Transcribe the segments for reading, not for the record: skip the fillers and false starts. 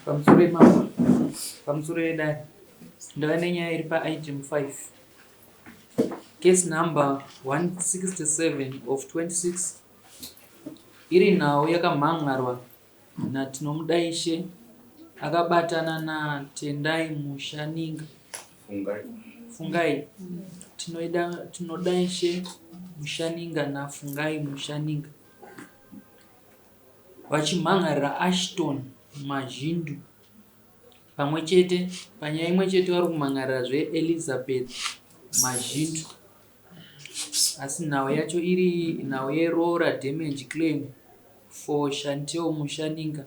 Pamusoro yemambo, pamusoro yedare, ndava nenyaya iri paitem 5 case number 167 of 26 iri nhau yakamhan'arwa naTinomudaishe akabatana naTendai Mushaninga Fungai. Fungai. Tinoida Tinodaishe Mushaninga naFungai Mushaninga vachimhan'arira Ashton Mazhindu pamwe chete panyaya imwe chete vari kumhan'arirazve Elizabeth Mazhindu asi nhau yacho iri nhau yeroora damage claim for Chantel Mushaninga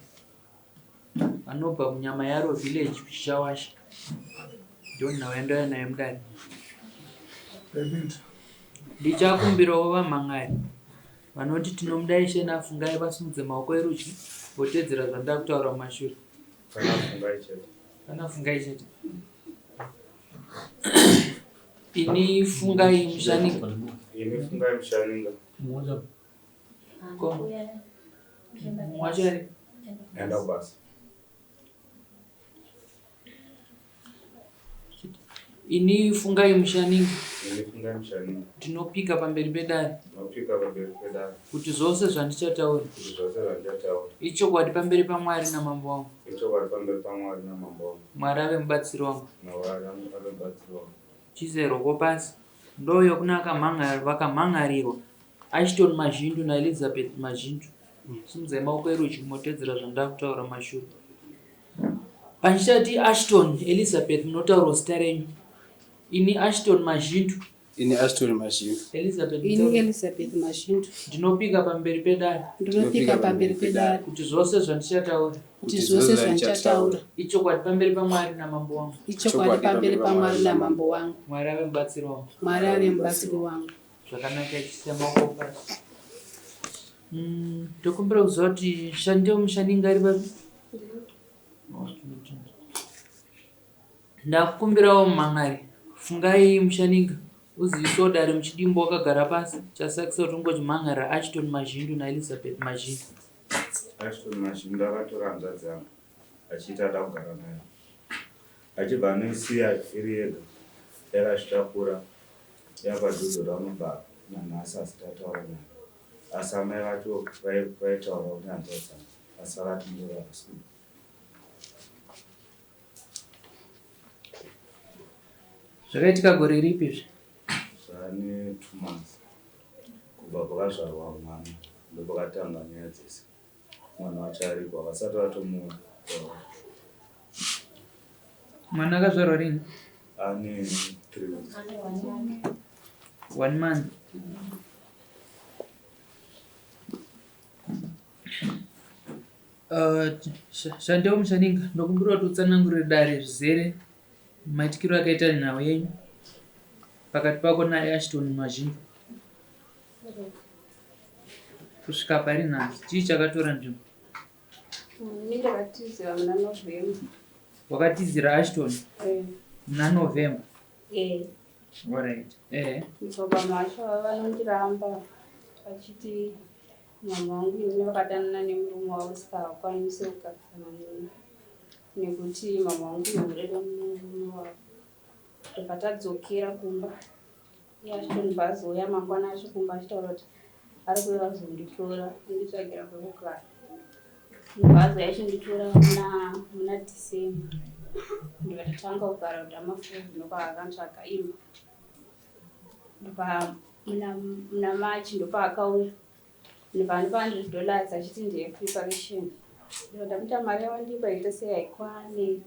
vanobva muNyamayaro village kuChishawasha ndonhau yandauya nayo mudare ndichakumbirawo vamhan'ari vanoti tinomuda ishe nafungai vasimudze maoko erudyi votedzera zvandava kutaura mumashure pana fungai chete ini fungai mushaninga ini fungai mushaninga Ko. Mwacho ari. Enda kubasa. Ini fungai mushaninga. Ini fungai mushaninga. Ndinopika pamberi pedare. Ndinopika pamberi pedare. Kuti zvose zvandichataura. Kuti zvose zvandichataura. Ichokwadi pamberi paMwari namambo wangu. Ichokwadi pamberi paMwari namambo wangu. Mwari ave mubatsiri wangu. Mwari ave mubatsiri wangu. Chiise roko pasi. Ndoyo kuna vakamhan'arirwa Ashton Mazhindu naElizabeth Mazhindu. Simudzai maoko erudyi motedzera zvandakutaura mashure. Pandichati Ashton Elizabeth munotaura zita renyu. Ini Ashton Mazhindu. Ini Ashton Mazhindu. Elizabeth. Ini Elizabeth Mazhindu. Ndinopika pamberi pedare. Ndinopika pamberi pedare. Kuti zvose zvandichataura. Kuti zvose zvandichataura. Ichokwadi pamberi paMwari namambo wangu. Ichokwadi pamberi paMwari namambo wangu. Mwari ave mubatsiri wangu. Mwari ave mubatsiri wangu. Zvakanaka ichisiya maoko pasi. Mm, tokumbira kuziva kuti shandiyo mushaninga ari papi? Ndakukumbirawo mumhan'ari Fungai Mushaninga uzivisewo dare muchidimbu wakagara pasi chasakisa kuti ungochimhan'arira Ashton Mazhindu naElizabeth Mazhindu. Ashton Mazhindu akatora hanzvadzi yangu achiita ada kugara nayo achibva anoisiya iri yega yakazvitakura yapadhuze ranobva nanhasi asi tataura nayo asi amai vacho vaitaura kune hanzvadzi yangu asi vakati ndorara Zvakaitika gore ripi izvi? Zvane 2 months kubva kwakazvarwa mwana ndopakatanga nyaya dzese. Mwana wacho ariko havasati vatomuona. Mwana akazvarwa rini? Ane 3 weeks. One month. Uh, Shandewo Mushaninga, ndokumbira kuti utsanangurire dare zvizere maitikiro akaita nhau yenyu pakati pako naAshton Mazhinji kusvika pari nhasi. Chii chakatora nzvimbo? Ini ndakatizira muna November. Wakatizira Ashton Eh, muna November. eh. Alright. Eh. Baba vacho vanondiramba vachiti mama vangu ini vakadanana nemurume wavo saka havakwanisi kugarisana neni nekuti mama vangu ihure remurume wavo. Ndobva tadzokera kumba. Iye Ashton azouya mangwana acho kumba achitaura kuti ari kuuya kuzonditora onditsvagira kwekugara. Ndobva azouya achinditora muna muna December. Ndobva tatanga kugara kuDamafuzi ndopaakantsvaga imba. Ndobva muna muna March ndopaakauya. Ndobva andipa $100 achiti ndeye preparation. Ndobva ndamuti mari yawandipa ita sei haikwane.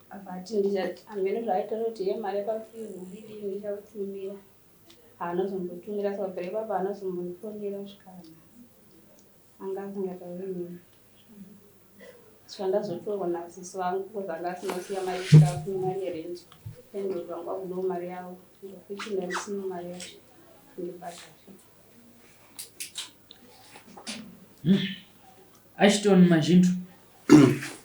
Abva ati ndichati hameno zvaaitaura kuti iye mari yepafees ndidii ndichakutumira. Haana kuzombotumira saka kubvira ipapo haana kuzombondifonera kusvika nhasi. Anga asingatauri neni. Saka ndazotorwa nasisi vangu because anga asina kusiya mari yechikafu nemari yerent. Landlord vangu vakudawo mari yavo. Ndokuti ndandisina mari yacho ndibhadhare. Ashton Mazhindu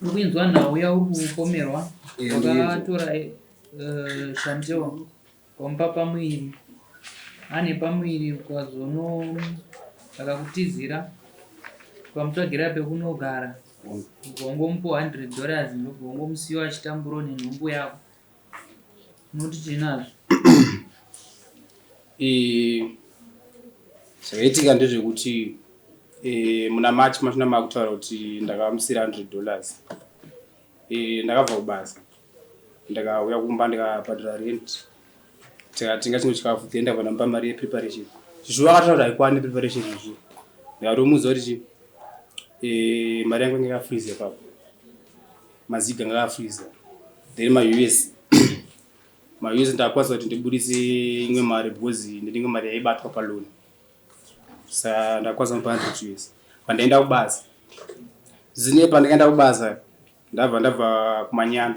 uri kuinzwa nhau yauri kupomerwa Eh, ndinzwa. wakatora eh, Shantel wamupa pamuviri. Ane pamuviri ukazono akakutizira ukamutsvagira pekunogara ukangomupa 100 dollars ndobva wangomusiya achitamburawo nenhumbu yako unoti chinazvo. Zvakaitika ndezvekuti muna March machona makutaura kuti ndakamusira 100 dollars. Ndakabva kubasa ndakauya kumba ndikabhadhara rent tikatenga chimwe chikafu then ndabva ndamupa mari yepreparation. Zvishuwa akataura kuti haikwani preparation izvo. Ndikatomuudza kuti chi mari yangu inge yakafreeze ipapo. Maziga anga akafreeze. Then maUS maUS ndakakwanisa kuti ndibudise imwe mari because ndinenge mari yaibatwa paloan. Saka ndakakwanisa kumupa 100 US. Pandaenda kubasa. Zvisinei pandakaenda kubasa ndabva ndabva kumanyana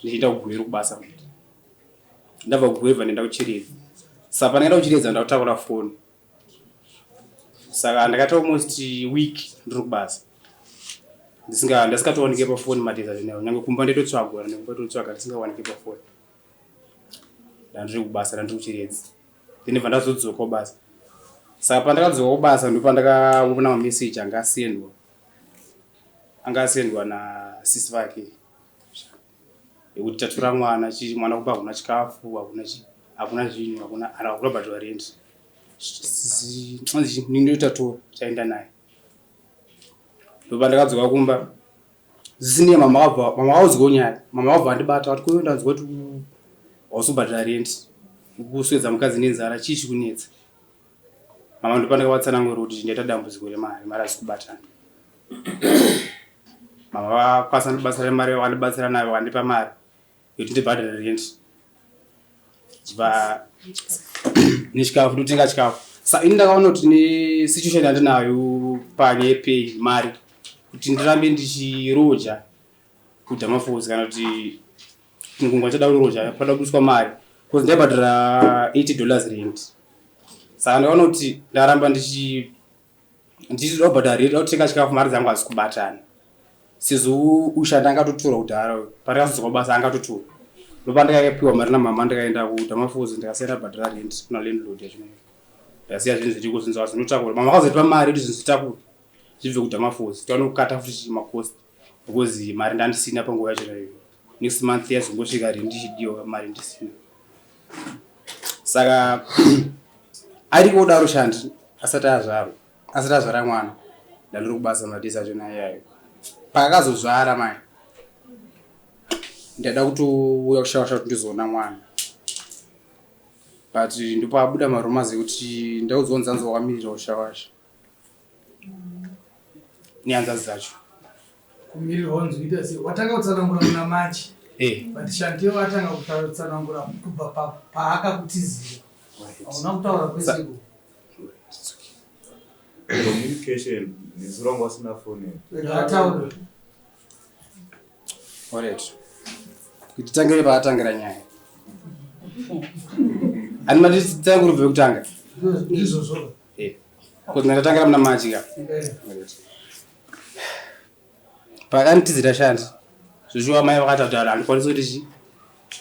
ndichienda kuGweru kubasa futi. Ndabva kuGweru ndaenda kuChiredzi. Saka pandakaenda kuChiredzi ndakutakura foni. Saka ndakaita almost week ndiri kubasa. Ndisinga ndisingatowanike pafoni madays acho nayo. Nyange kumba ndaitotsvagwa nekumba totsvaga ndisingawanike pafoni. Ndandiri kubasa ndandiri kuChiredzi. Then ndibva ndazodzoka kubasa. Saka pandakadzoka kubasa ndopandakaona mameseji anga asendwa. Anga asendwa nasisi vake. Ekuti tatora mwana chi mwana kumba hakuna chikafu, hakuna chi hakuna zvinhu, hakuna hakuna kubhadharwa rent. Ndotatora taenda naye. Ndopandakadzoka kumba zvisinei mama vabva mama vaudzwa nyaya mama vabva vandibata vati kuyo ndanzwa kuti hausi kubhadhara rent kuswedza mukadzi nenzara chii chikunetsa mama ndopandakavatsanangura kuti ndaita dambudziko remari mari haisi kubatana mama vakwanisa ndibatsira mari vakandibatsira nayo vakandipa mari yekuti ndibhadhare rent va nechikafu ndotenga chikafu sa ini ndakaona kuti nesituation yandinayo panyaya yepay mari kuti ndirambe ndichiroja kudhamafozi kana kuti ngungwa chada kuroja pada kubudiswa mari bcause ndaibhadhara 80 dollars rent saka ndakaona kuti ndaramba ndichi ndichida kubhadhara rent kutenga chikafu mari dzangu hadzisi kubatana sezvo ushandi angatotora kudhara pandakazodzoka kubasa angatotora ndopandakapiwa mari namama ndikaenda kudhamafozi ndikasiya ndabhadhara rent kuna landlord yacho ndikasiya zvinhu zviriko zvinhu zvinotakura mama vakazotipa mari kuti zvinhu zvitakure zvibve kudhamafozi tiwanokukata futi macost because mari ndandisina panguva yacho iyoyo next month yazongosvika rent ichidiwa mari ndisina saka ariko kudaro shandi asati azvarwa asati azvara mwana ndandiri kubasa madays acho naiyayo paakazozvara mai ndaida kutouya kushawasha kuti ndizoona mwana but ndopabuda marumas ekuti ndaudzwa nzanzi wakamirira kushawasha nehanzvadzi dzacho kumirirwa unzi kuita sei watanga kutsanangura muna machi eh. but shantio atanga kutsanangura kubva paakakutizira hauna kutaura kweseko communication nezuro wanga usina foni ataura Alright. Kuti tangire paatangira nyaya. Ani mati tangure kubva kutanga. Ndizvozvo. Eh. Kuti ndatangira muna March ka. Eh. Alright. Pakanitizira shandi. Zvoshuwa mai vakati kuti handikwanisi kuti chi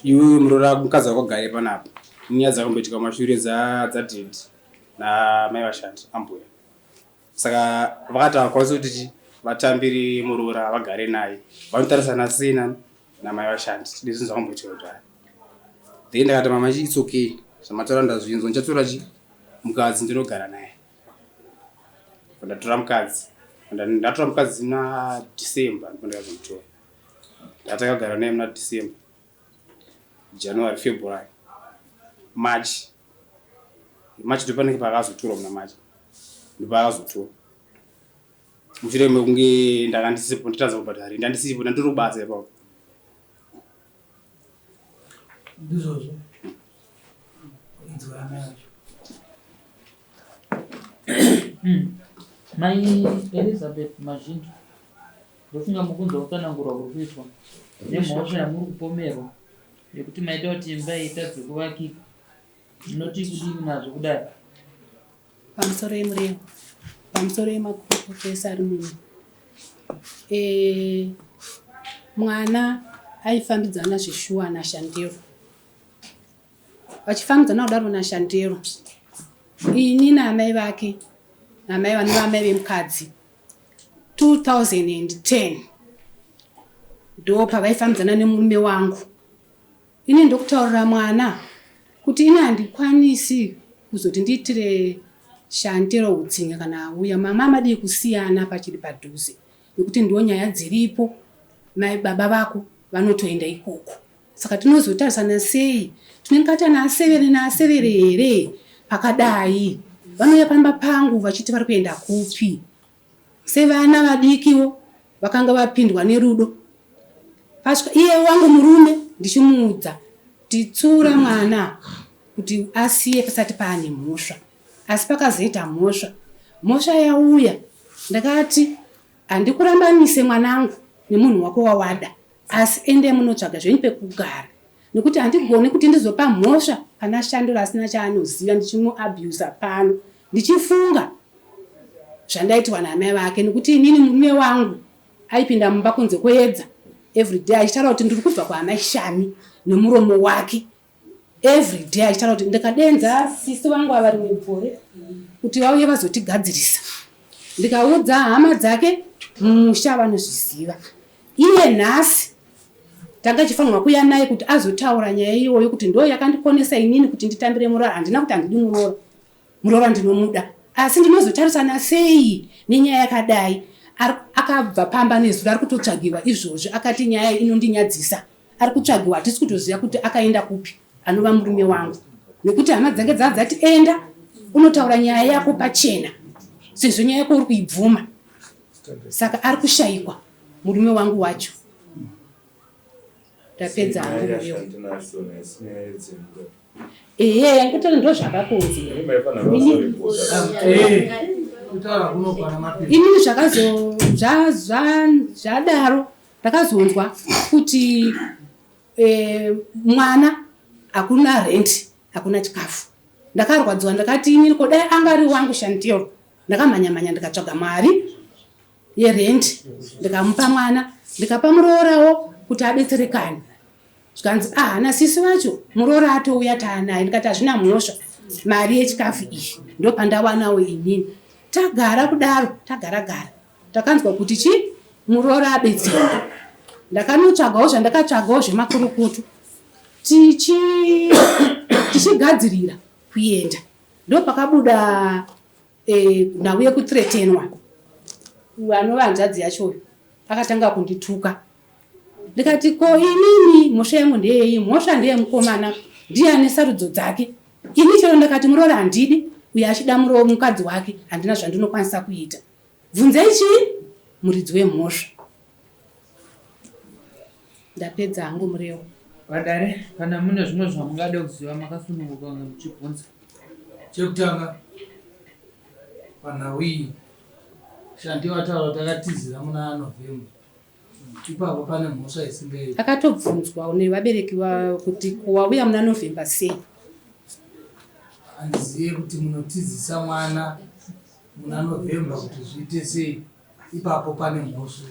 iwe muroora mukadzi wako gare panapa. Nyaya dzakamboitika kumashure dza dza daddy namai vashandi ambuya. Saka vakati havakwanisi kuti chi vatambire muroora vagare naye vanotarisana sei nani namai vashandi nezvinhu zvakamboitika kudhara. Then ndakati mama chi it's okay zvamataura ndazvinzwa ndichatora chi mukadzi ndinogara naye. Ndatora mukadzi ndatora mukadzi muna December ndipo ndakazomutora. Ndatakagara naye muna December, January, February, March. March ndopanenge paakazotorwa muna March. Ndopaakazotorwa. Mushure mekunge ndanga ndisipo nditadza kubhadhara rent ndandisipo ndandiri kubasa ipapo. Ndizvozvo. Inzwa nacho. Mai Elizabeth Mazhinji, ndofunga mukunzwa kutsanangurwa kuri kuitwa nemhosva yamuri kupomerwa yekuti maita kuti imba iyi itadze kuvakika. Munoti kudini nazvo kudai? Pamusoro yemurewo, pamusoro yemakurukota ese ari muno. E, mwana aifambidzana zveshuwa naShandero. Vachifambidzana kudaro naShandero. Ini naamai vake, namai vanova amai vemukadzi, 2010 ndo pavaifambidzana nemurume wangu. Ini ndokutaurira mwana kuti ini handikwanisi kuzoti ndiitire Shantero hutsinye kana auya. Mama madii kusiyana pachiri padhuze nekuti ndiwo nyaya dziripo mai baba vako vanotoenda ikoko. Saka tinozotarisana sei? Tinenge tati asevere naasevere here pakadai? Vanouya pamba pangu vachiti vari kuenda kupi? Sevana vadikiwo vakanga vapindwa nerudo. Pasvika iye wangu murume ndichimuudza kuti tsura mwana kuti asiye pasati paane mhosva. Asi pakazoita mhosva. Mhosva yauya ndakati handikurambanise mwanangu nemunhu wako wawada. Asi endai munotsvaga zvenyu pekugara nekuti handigoni kuti ndizopa mhosva pana Shandura asina chaanoziva ndichimuabuser pano ndichifunga zvandaitirwa naamai vake nekuti inini murume wangu aipinda mumba kunze kwoedza everyday achitaura kuti ndiri kubva kwaamai Shami nemuromo wake everyday achitaura kuti ndikadenza sisi vangu ava rimwe gore kuti vauye vazotigadzirisa ndikaudza hama dzake mumusha vanozviziva iye nhasi tanga chifanirwa kuya naye kuti azotaura nyaya iyoyo kuti ndo yakandikonesa inini kuti nditambire muroora handina kuti handidi muroora muroora ndinomuda asi ndinozotarisana sei nenyaya yakadai akabva pamba nezuro ari kutotsvagiwa izvozvi akati nyaya inondinyadzisa Ari kutsvagiwa hatisi kutoziva kuti akaenda kupi anova murume wangu nekuti hama dzange dzava dzati enda unotaura nyaya yako pachena sezvo nyaya yako uri kuibvuma saka ari kushaikwa murume wangu wacho ndapedza hangu ehe nekuti ndozvakakonzera inini zvakazo zvadaro Ndakazonzwa kuti e, mwana hakuna rent hakuna chikafu. Ndakarwadziwa ndakati inini ko dai anga ari wangu Shantiel. Ndakamhanya mhanya ndikatsvaga mari yerent ndikamupa mwana ndikapa muroorawo kuti abetserekane. Zvikanzi ah nasisi vacho muroora atouya taanaye ndikati hazvina mhosva mari yechikafu iyi ndopandawanawo inini. Tagara kudaro tagara gara Takanzwa kuti chi muroora abetserwa. Ndakanotsvagawo zvandakatsvagawo zvemakurukutu tichi tichigadzirira kuenda ndopakabuda e, nhau yekuthreatenwa anova hanzvadzi yacho uyu akatanga kundituka ndikati ko inini mhosva yangu ndeyei mhosva ndeyemukomana ndiye ane sarudzo dzake ini chero ndakati muroora handidi uyo achida mukadzi wake handina zvandinokwanisa kuita Bvunzai chii muridzi wemhosva. Ndapedza hangu murewo. Vadare, kana mune zvimwe zvamungade kuziva makasununguka kunge muchibvunza. Chekutanga panhau iyi, Shanti vataura kuti akatizira muna November. Ipapo pane mhosva isingaiti. Akatobvunzwa nevabereki kuti ko wauya muna November sei? Handizive kuti munotizisa mwana muna November kuti zviite sei ipapo pane mhosva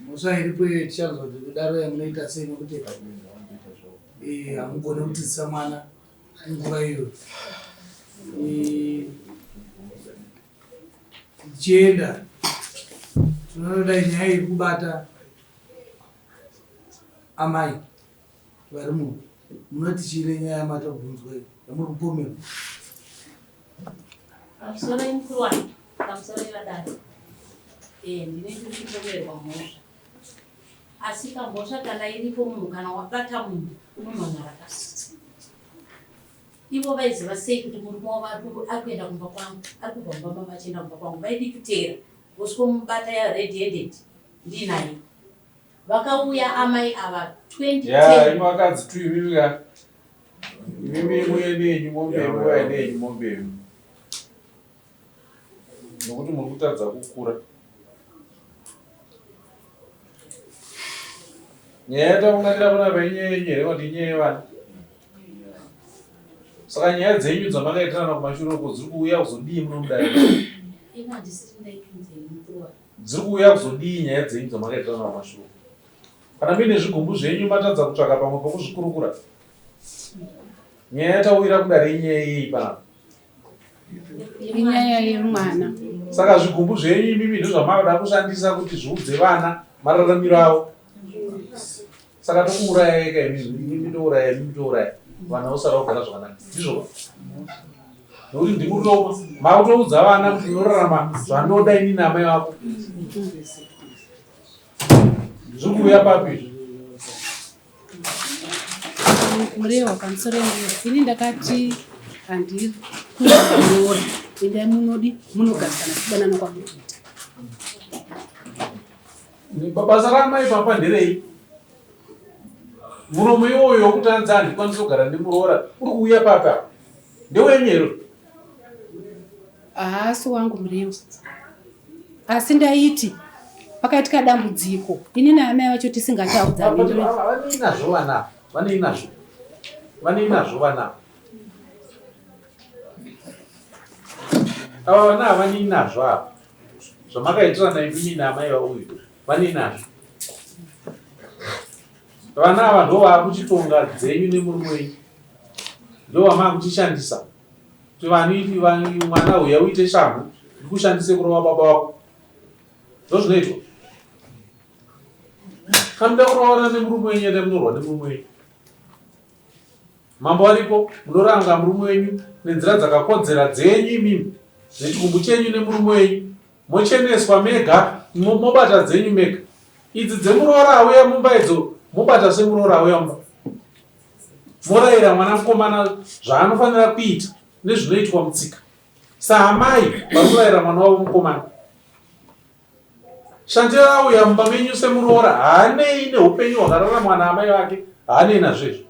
mhosva iripo iyo tichanzwa kuti kudaro yamunoita sei nekuti eh, hamugone kutizisa mwana nguva iyoyo eh, tichienda tinoda nyaya iri kubata amai vari muno munoti chii nenyaya yamatobvunzwa iyi yamuri kupomerwa Pamusoro mukuru wangu, pamusoro vadare. Eh, ndine ndiri kupomerwa mhosva. Asi kamhosva kana iripo munhu kana wabata munhu unomhan'ara ka. Ivo vaiziva sei kuti murume wavo ari kuenda kumba kwangu, ari kubva mumba mavo achienda kumba kwangu. Vaidii kuteera vosvikomubata ya red handed ndinaye. Vakauya amai ava 2010. Yeah, imi vakadzi tu imimi ka. Imimi muye nenyu mombe imi uya nenyu mombe imi. Nokuti muri kutadza kukura. Nyaya yataunganira panapa inyaya yenyu here kana kuti inyaya yevana? Saka nyaya dzenyu dzamakaitirana kumashure uko dziri kuuya kuzodii muno mudare? Ini handisiri ndaitunzei mukuru wangu. Dziri kuuya kuzodii nyaya dzenyu dzamakaitirana kumashure? Kana muine zvigumbu zvenyu matadza kutsvaka pamwe pekuzvikurukura. Nyaya yatauyira kudare inyaya yei panapa? Inyaya yemwana. Saka zvigumbu zvenyu imimi ndozvamavada kushandisa kuti zviudze vana mararamiro avo. Saka tokuuraya ika imimi, imimi touraya, imimi touraya. Vana vosara vogara zvakanaka. Ndizvo nokuti ndimuroma makutoudza vana kuti unorarama zvandoda ini naamai vako. Zviri kuuya papi izvi? Murewa pamusoro yenguva ini ndakati handiri kuroora endai munodi munogarisana kudanana kwamunoita. Basa ramai papa nderei? Muromo iwoyo wekuti anzi handikwanisi kugara nemuroora uri kuuya papi apa? Ndewenyu here? Haasi wangu Murewa. Asi ndaiti pakaitika dambudziko ini naamai vacho tisingataudzani. Vanei nazvo vana? Vanei nazvo? Vanei nazvo vana? Ava vana havanei nazvo ava. Zvamakaitirana imimi naamai vauyu vanei nazvo? Vana ava ndo vakuchitonga dzenyu nemurume wenyu. Ndo vamakuchishandisa. Kuti vani vani mwana uya uite shamhu ndikushandise kurova baba wako. Ndozvinoitwa. Kana muda kuroorana nemurume wenyu endai munorwa nemurume wenyu. Mambo aripo munoranga murume wenyu nenzira dzakakodzera dzenyu imimi nechigumbu chenyu nemurume wenyu mocheneswa mega mobata dzenyu mega. Idzi dzemuroora auya mumba idzo mobata semuroora auya mumba. Morayira mwana mukomana zvaanofanira kuita nezvinoitwa mutsika. Saamai vari kurayira mwana wavo mukomana. Shandira auya mumba menyu semuroora haanei neupenyu hwakararamwa naamai vake, haanei nazvo izvo.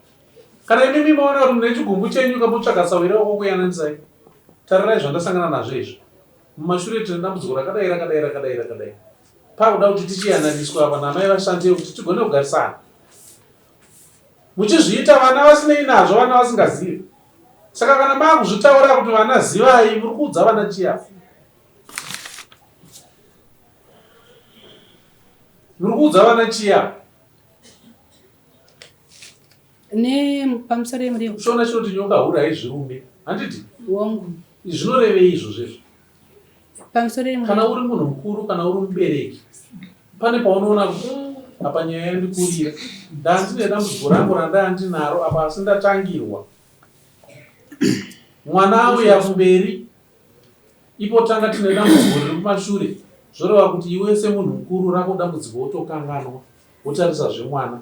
Kana imimi maona kuti mune chigumbu chenyu kamotsvaga sahwira wako kuyananisai. Tarirai zvandasangana nazvo izvi. Mumashure tine dambudziko rakadai rakadai rakadai rakadai. Pakuda kuti tichiyananiswa apa naamai vaShantiye kuti tigone kugarisana. Muchizviita vana vasinei nazvo, vana vasingazivi. Saka kana maakuzvitaura kuti vana zivai, muri kuudza vana chii apa? Muri kuudza vana chii apa? Ne pamusoro yemuriwo. Shona chinoti nyoka huru haizvirume. Handiti? Wongu. Zvinorevei izvozvo izvo? Pamusoro yemuriwo. Kana uri munhu mukuru kana uri mubereki pane paunoona kuti mm, apa nyaya yandikurira ndandine dambudziko rangu randandinaro apa asi ndatangirwa mwana auya kumberi ipo tanga tine dambudziko riri kumashure zvoreva kuti iwe semunhu mukuru rako dambudziko wotokanganwa wotarisa zvemwana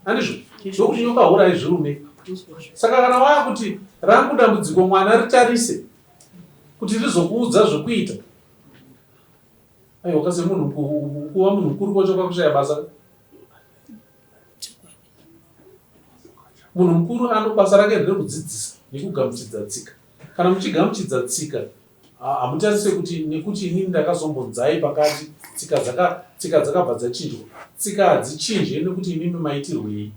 andizvo ndokuti nyoka hura haizvirume saka kana waakuti rangu dambudziko mwana ritarise kuti rizokuudza zvekuita aiwa kasi munhu kuva munhu mukuru kwacho kwakushaya basa munhu mukuru ano basa rake nderekudzidzisa nekugamuchidza tsika kana muchigamuchidza tsika Hamutarise kuti nekuti inini ndakazombonzai pakati tsika dzaka tsika dzakabva dzachinjwa. Tsika hadzichinje nekuti imimi maitirwei.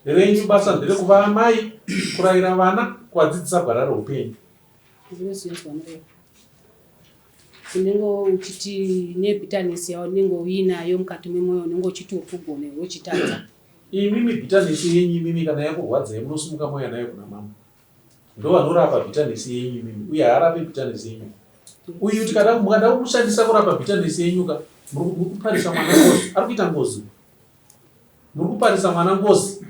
Renyu basa nderekuva amai, kurayira vana, kuvadzidzisa gwara reupenyu. Ndinozvinzwa mureva. Unenge uchiti nebitterness yaunenge uinayo mukati memwoyo unenge uchiti uri kugona iwe uchitadza. Imimi bitterness yenyu imimi kana yakurwadzai munosimuka mouya nayo kuna mama. Ndovanorapa bitterness yenyu imimi uye haarape bitterness yenyu. Uyu tikada mukada kumushandisa kurapa bitterness yenyu ka muri kuparisa mwana ngozi. Ari kuita ngozi. Muri kuparisa mwana ngozi.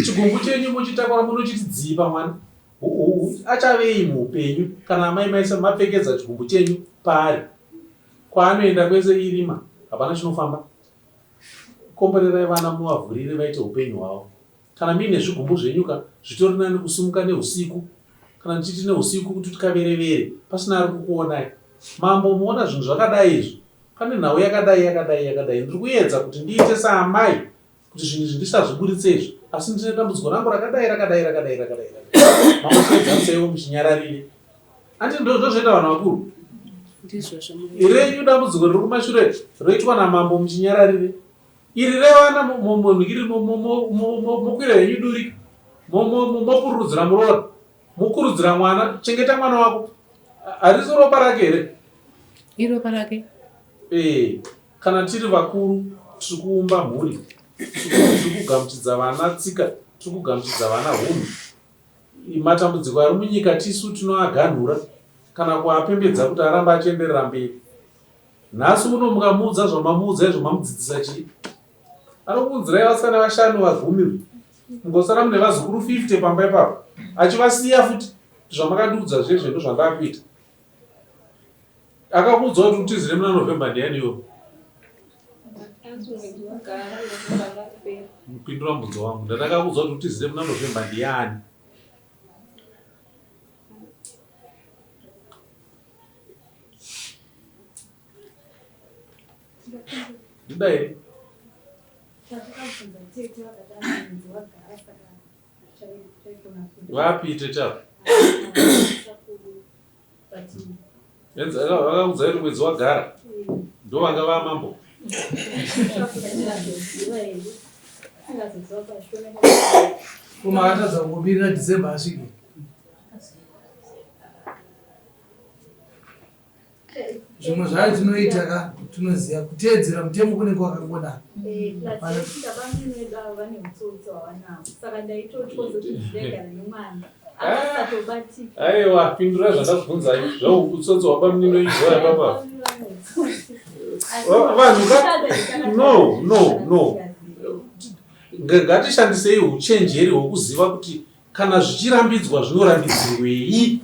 Chigumbu chenyu muchitakura munochiti dzii pamwana. Achavei muupenyu kana amai maisa mapfekedza chigumbu chenyu paari. Kwaanoenda kwese irima hapana chinofamba. Komborerai vana muvavhurire vaite hupenyu hwavo. Kana muine zvigumbu zvenyu ka zvitori nani kusimuka nehusiku kana ndichiti nehusiku kuti tikaverevere pasina ari kukuonai. Mambo muona zvinhu zvakadai izvi pane nhau yakadai yakadai yakadai ndiri kuedza kuti ndiite saamai kuti zvinhu izvi ndisazviburitse izvi asi ndine dambudziko rangu rakadai rakadai rakadai rakadai rakadai. Mambo chiedzanisaiwo muchinyararire. Anti ndozvoita vanhu vakuru. Ndizvozvo. Renyu dambudziko riri kumashure roitwa namambo muchinyararire. Iri revana munhikiri mokwira henyu duri mopururudzira muroora mokurudzira mwana chengeta mwana wako harisi ropa rake here? Iropa rake. Eh, kana tiri vakuru tiri kuumba mhuri tiri kugamuchidza vana tsika tiri kugamuchidza vana hunhu. Matambudziko ari munyika tisu tinoaganhura kana kuapembedza kuti arambe achienderera mberi. Nhasi uno mukamuudza zvamamuudza izvo mamudzidzisa chii? Anokuunzirai vasikana vashanu vagumi mugosara mune vazukuru 50 pamba ipapo achivasiya futi zvamakandiudza zvezve ndozvandakuita. Akakuudza kuti utizire muna November ndiani iwe? Pindura mubvunzo wangu. Ndandakakuudza kuti utizire muna November ndiani? Ndidaire. Vapi tete ava? Vakaudza kuti mwedzi wagara ndovanga vamambo. Ko makatadza kungomirira December asvike? Zvimwe zvayo tinoita ka tinoziva kuteedzera mutemo kunenge kwakangonaka. Eh, plus baba vedu avo vane utsotsi hwavanawo saka ndaitotya kuti ndegara nemwana akasatobatika. Aiwa, pindura zvandakubvunzai. Zvautsotsi hwabamunini wenyu baba. Vanhu ka no no no. Ngatishandisei uchenjeri hwokuziva kuti kana zvichirambidzwa zvinorambidzirwei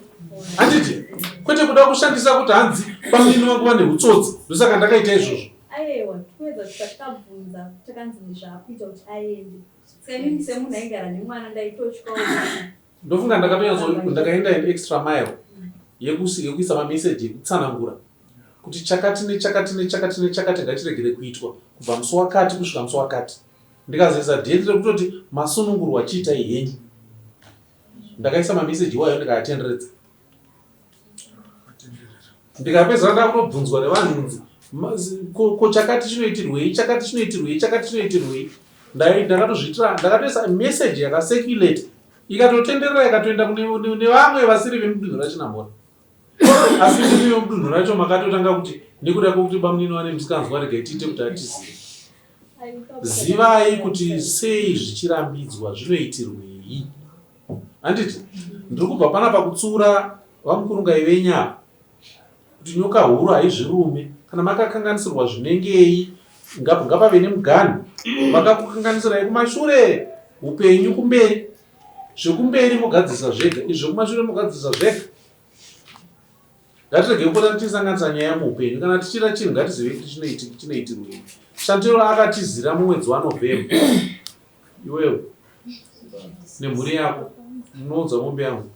handiti kwete kuda kushandisa kuti hanzi bamunini vangu vane utsotsi ndosaka ndakaita izvozvo. Ayewa tikuedza kuti takabvunza takanzi nezvaakuita kuti aende saka inini semunhu aigara nemwana ndaitotyawo Ndofunga ndakatonyatso ndakaenda an extra mile yekuisa mameseji ekutsanangura kuti chakati nechakati nechakati nechakati ngachiregere kuitwa kubva musi wakati kusvika musi wakati. Ndikazoisa date rekutoti masunungurwa chiitai henyu. Ndakaisa mameseji iwayo ndikaatenderedza. Ndikapedzera ndakutobvunzwa nevanhu kunzi ko chakati chinoitirwei chakati chinoitirwei chakati chinoitirwei. Ndakatozviitira ndakatoisa message yakacirculate ikatotenderera ikatoenda kune vamwe vasiri vemudunhu raChinamhora. Asi ndimi vemudunhu racho makatotanga kuti nekuda kwekuti bamunini vane musikanzwa regai tiite kuti atizive. Zivai kuti sei zvichirambidzwa zvinoitirwei. Handiti ndiri kubva panapa kutsiura vamukurungai venyu ava kuti nyoka huru haizvirume. Kana makakanganisirwa zvinengei ngapave nemuganhu. Vakakukanganisirai kumashure upenyu kumberi. Zvekumberi mogadzirisa zvega izvi zvekumashure mogadzirisa zvega. Ngatiregei kupota tichisanganisa nyaya muupenyu. Kana tichiita chinhu ngatizivei kuti chinoitirwei. Shantiro akatizira mumwedzi waNovember. Iwewe nemhuri yako munounza mombe yangu.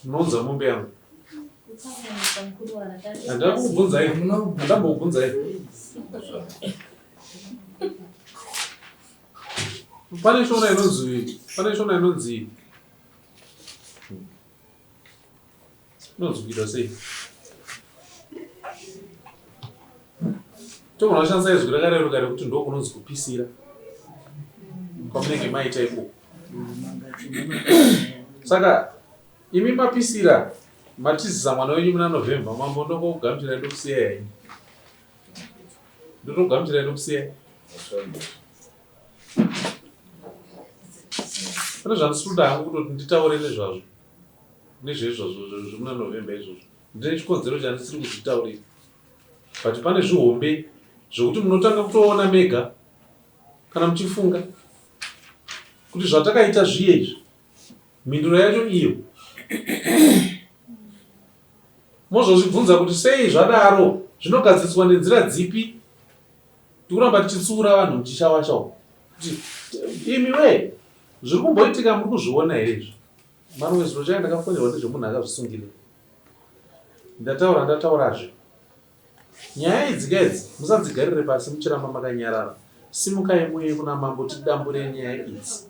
Munounza mombe yangu. Handakubvunzai. Handambokubvunzai. Pane shona inonzi pane shona inonzi Inonzi kuita sei? Togona kushandisa izwi rakareruka rekuti ndokunonzi kupisira kwamunenge maita ikoko. Saka imi mapisira matizisa mwana wenyu muna November mambo ndongokugamuchirai ndokusiyai henyu. Ndotokugamuchirai ndokusiyai. Pane zvandisiri kuda hangu kutoti nditaure nezvazvo. Nezveizvozvo zvemuna November izvozvo. Ndine chikonzero chandisiri kuzvitaurira. But pane zvihombe zvekuti munotanga kutoona mega kana muchifunga kuti zvatakaita zviye izvi mhinduro yacho iyo mozozvibvunza kuti sei zvadaro zvinogadziriswa nenzira dzipi tikuramba tichitsiura vanhu muchishawasha umu kuti imi wee zviri kumboitika muri kuzviona here izvi Maruwe zuro chaiye ndakafonerwa nezvemunhu akazvisungirira. Ndataura ndataurazve. Nyaya idzi ka idzi musadzigarire pasi muchiramba makanyarara. Simukai muuye kuna mambo tidambure nyaya idzi.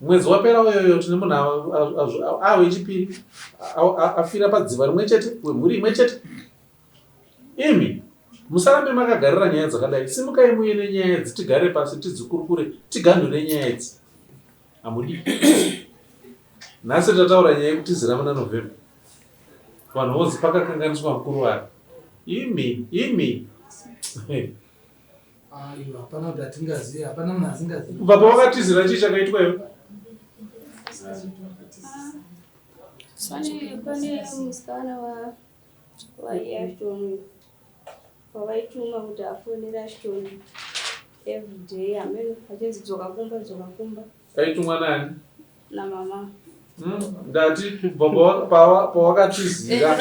Mwedzi wapera uyoyo tine munhu awechipiri afira padziva rimwe chete wemhuri imwe chete. Imi musarambe makagarira nyaya dzakadai. Simukai muuye nenyaya idzi tigare pasi tidzikurukure tiganhure nyaya idzi. Hamudi. Nhasi tataura nyaya yekutizira muna November. Vanhu vozi pakakanganiswa mukuru wari. Imi, imi. Aiwa, hapana kuti atingazive, hapana munhu asingazivi. Kubva pawakatizira chii chakaitwa iwe? Pane pane musikana wa waAshton wavaituma kuti afonere Ashton everyday amen achinzi dzoka kumba dzoka kumba. Aitumwa nani? Namama. Ndati kubva pawakatizira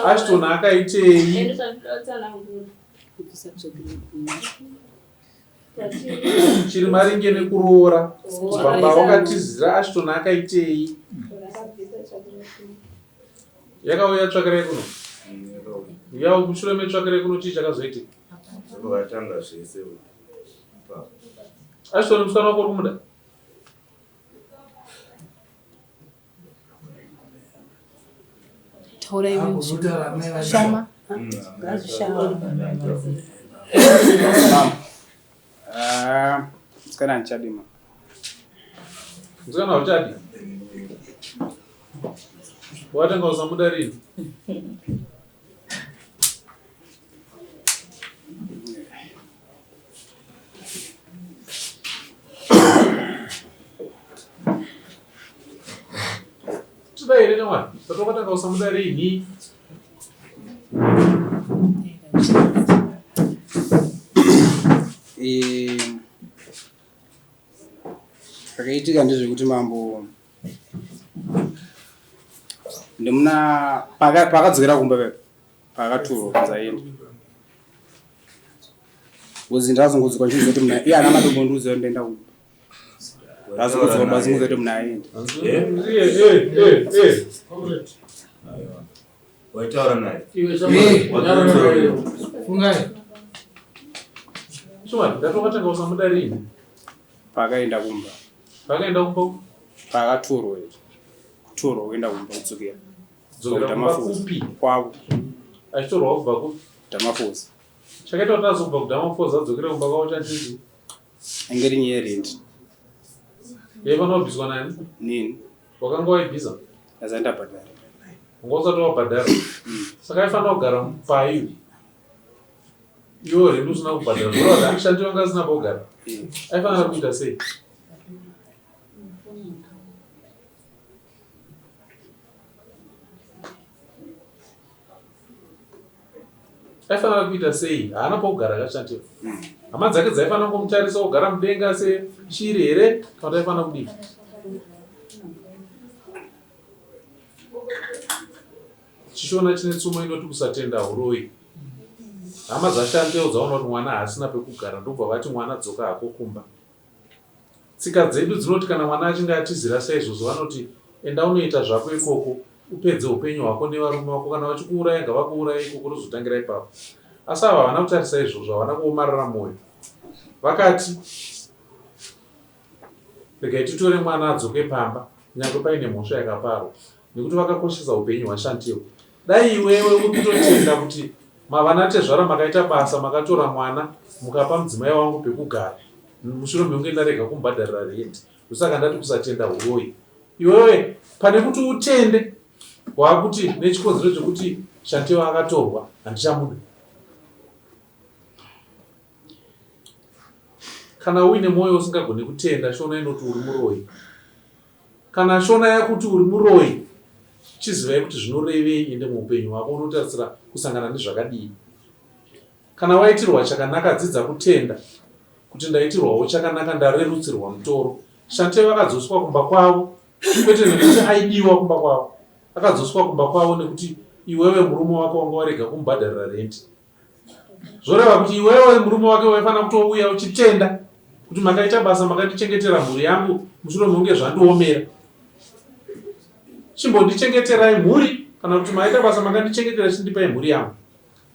Ashton akaitei? Chiri maringe nekuroora kubva pawakatizira Ashton akaitei? Yakauya tsvakirai kuno. Ya mushure metsvakirai kuno chii chakazoitika? Vakatanga zvese. Ashton musikana wako uri kumuda? Taura iwe. Shama. Ngazvishama. Ah, musikana handichadi ma. Musikana hauchadi? Watanga usamuda rini? Tinoda here shamwari? Saka wakatanga usamuda rini? Eh, Zvakaitika ndezvekuti mambo ndimuna paakadzokera kumba pepa paakaturwa kunzi aende Ngozi ndazongodzwa ndichinzwa kuti muna iye ana madombondiudza kuti ndaenda kumba. Ndazongodzwa bazongodzwa kuti muna aenda. Waitaura naye. Fungai. Shuwa, ndatovatanga usamuda rini? Paakaenda kumba. Paakaenda kumba? Paakatorwa. Kutorwa kuenda kumba kudzokera. Kudzokera kumba kupi? Kwavo. Achitorwa kubva kupi? Damafosa. Chakaita kuti azobva kuDamafosa adzokere kumba kwavo chandii? Inge iri nyaya yerent. Yaifanira kubviswa nani? Nini. Wakanga waibvisa? Ndasati ndabhadhara. Wanga usati wabhadhara? Saka aifanira kugara pai iwe rent usina kubhadhara? Zvoreva kuti ashandi vanga asina pekugara. Aifanira kuita sei? Aifanira kuita sei? Haana pokugara akashatirwa. Hama dzake dzaifanira kumutarisa ogara mudenga seshiri here kana kuti aifanira kudii? Chishona chine tsumo inoti kusatenda huroyi. Hama dzaShantel dzaona kuti mwana haasina pekugara ndobva vati mwana dzoka hako kumba. Tsika dzedu dzinoti kana mwana achinge atizira saizvozvo vanoti enda unoita zvako ikoko upedze upenyu hwako nevarume vako kana vachikuuraya ngavakuuraye ikoko tozotangira ipapo. Asi ava havana kutarisa izvozvo havana kuomarara moyo. Vakati regai titore mwana adzoke pamba nyangwe paine mhosva yakaparwa nekuti vakakoshesa upenyu hwaShantel. Dai iwewe uri kutotenda kuti mavanatezvara makaita basa makatora mwana mukapa mudzimai wangu pekugara mushure mekunge ndarega kumubhadharira rent ndosaka ndati kusatenda huroyi iwewe pane kuti utende wakuti nechikonzero chekuti Shantel akatorwa handichamuda kana uine mwoyo usingagone kutenda shona inoti uri muroyi Kana shona yakuti uri muroyi chizivai kuti zvinorevei ende muupenyu hwako unotarisira kusangana nezvakadii. Kana waitirwa chakanaka dzidza kutenda kuti ndaitirwawo chakanaka ndarerutsirwa mutoro. Shante vakadzoswa kumba kwavo kwete nekuti aidiwa kumba kwavo. Akadzoswa kumba kwavo nekuti iwewe murume wako wanga warega kumubhadharira rent. Zvoreva kuti iwewe murume wake waifanira kutouya uchitenda kuti makaita basa makandichengetera mhuri yangu mushure mekunge zvandiomera. Chimbondichengeterai mhuri kana kuti maita basa makandichengetera chindipai mhuri yangu.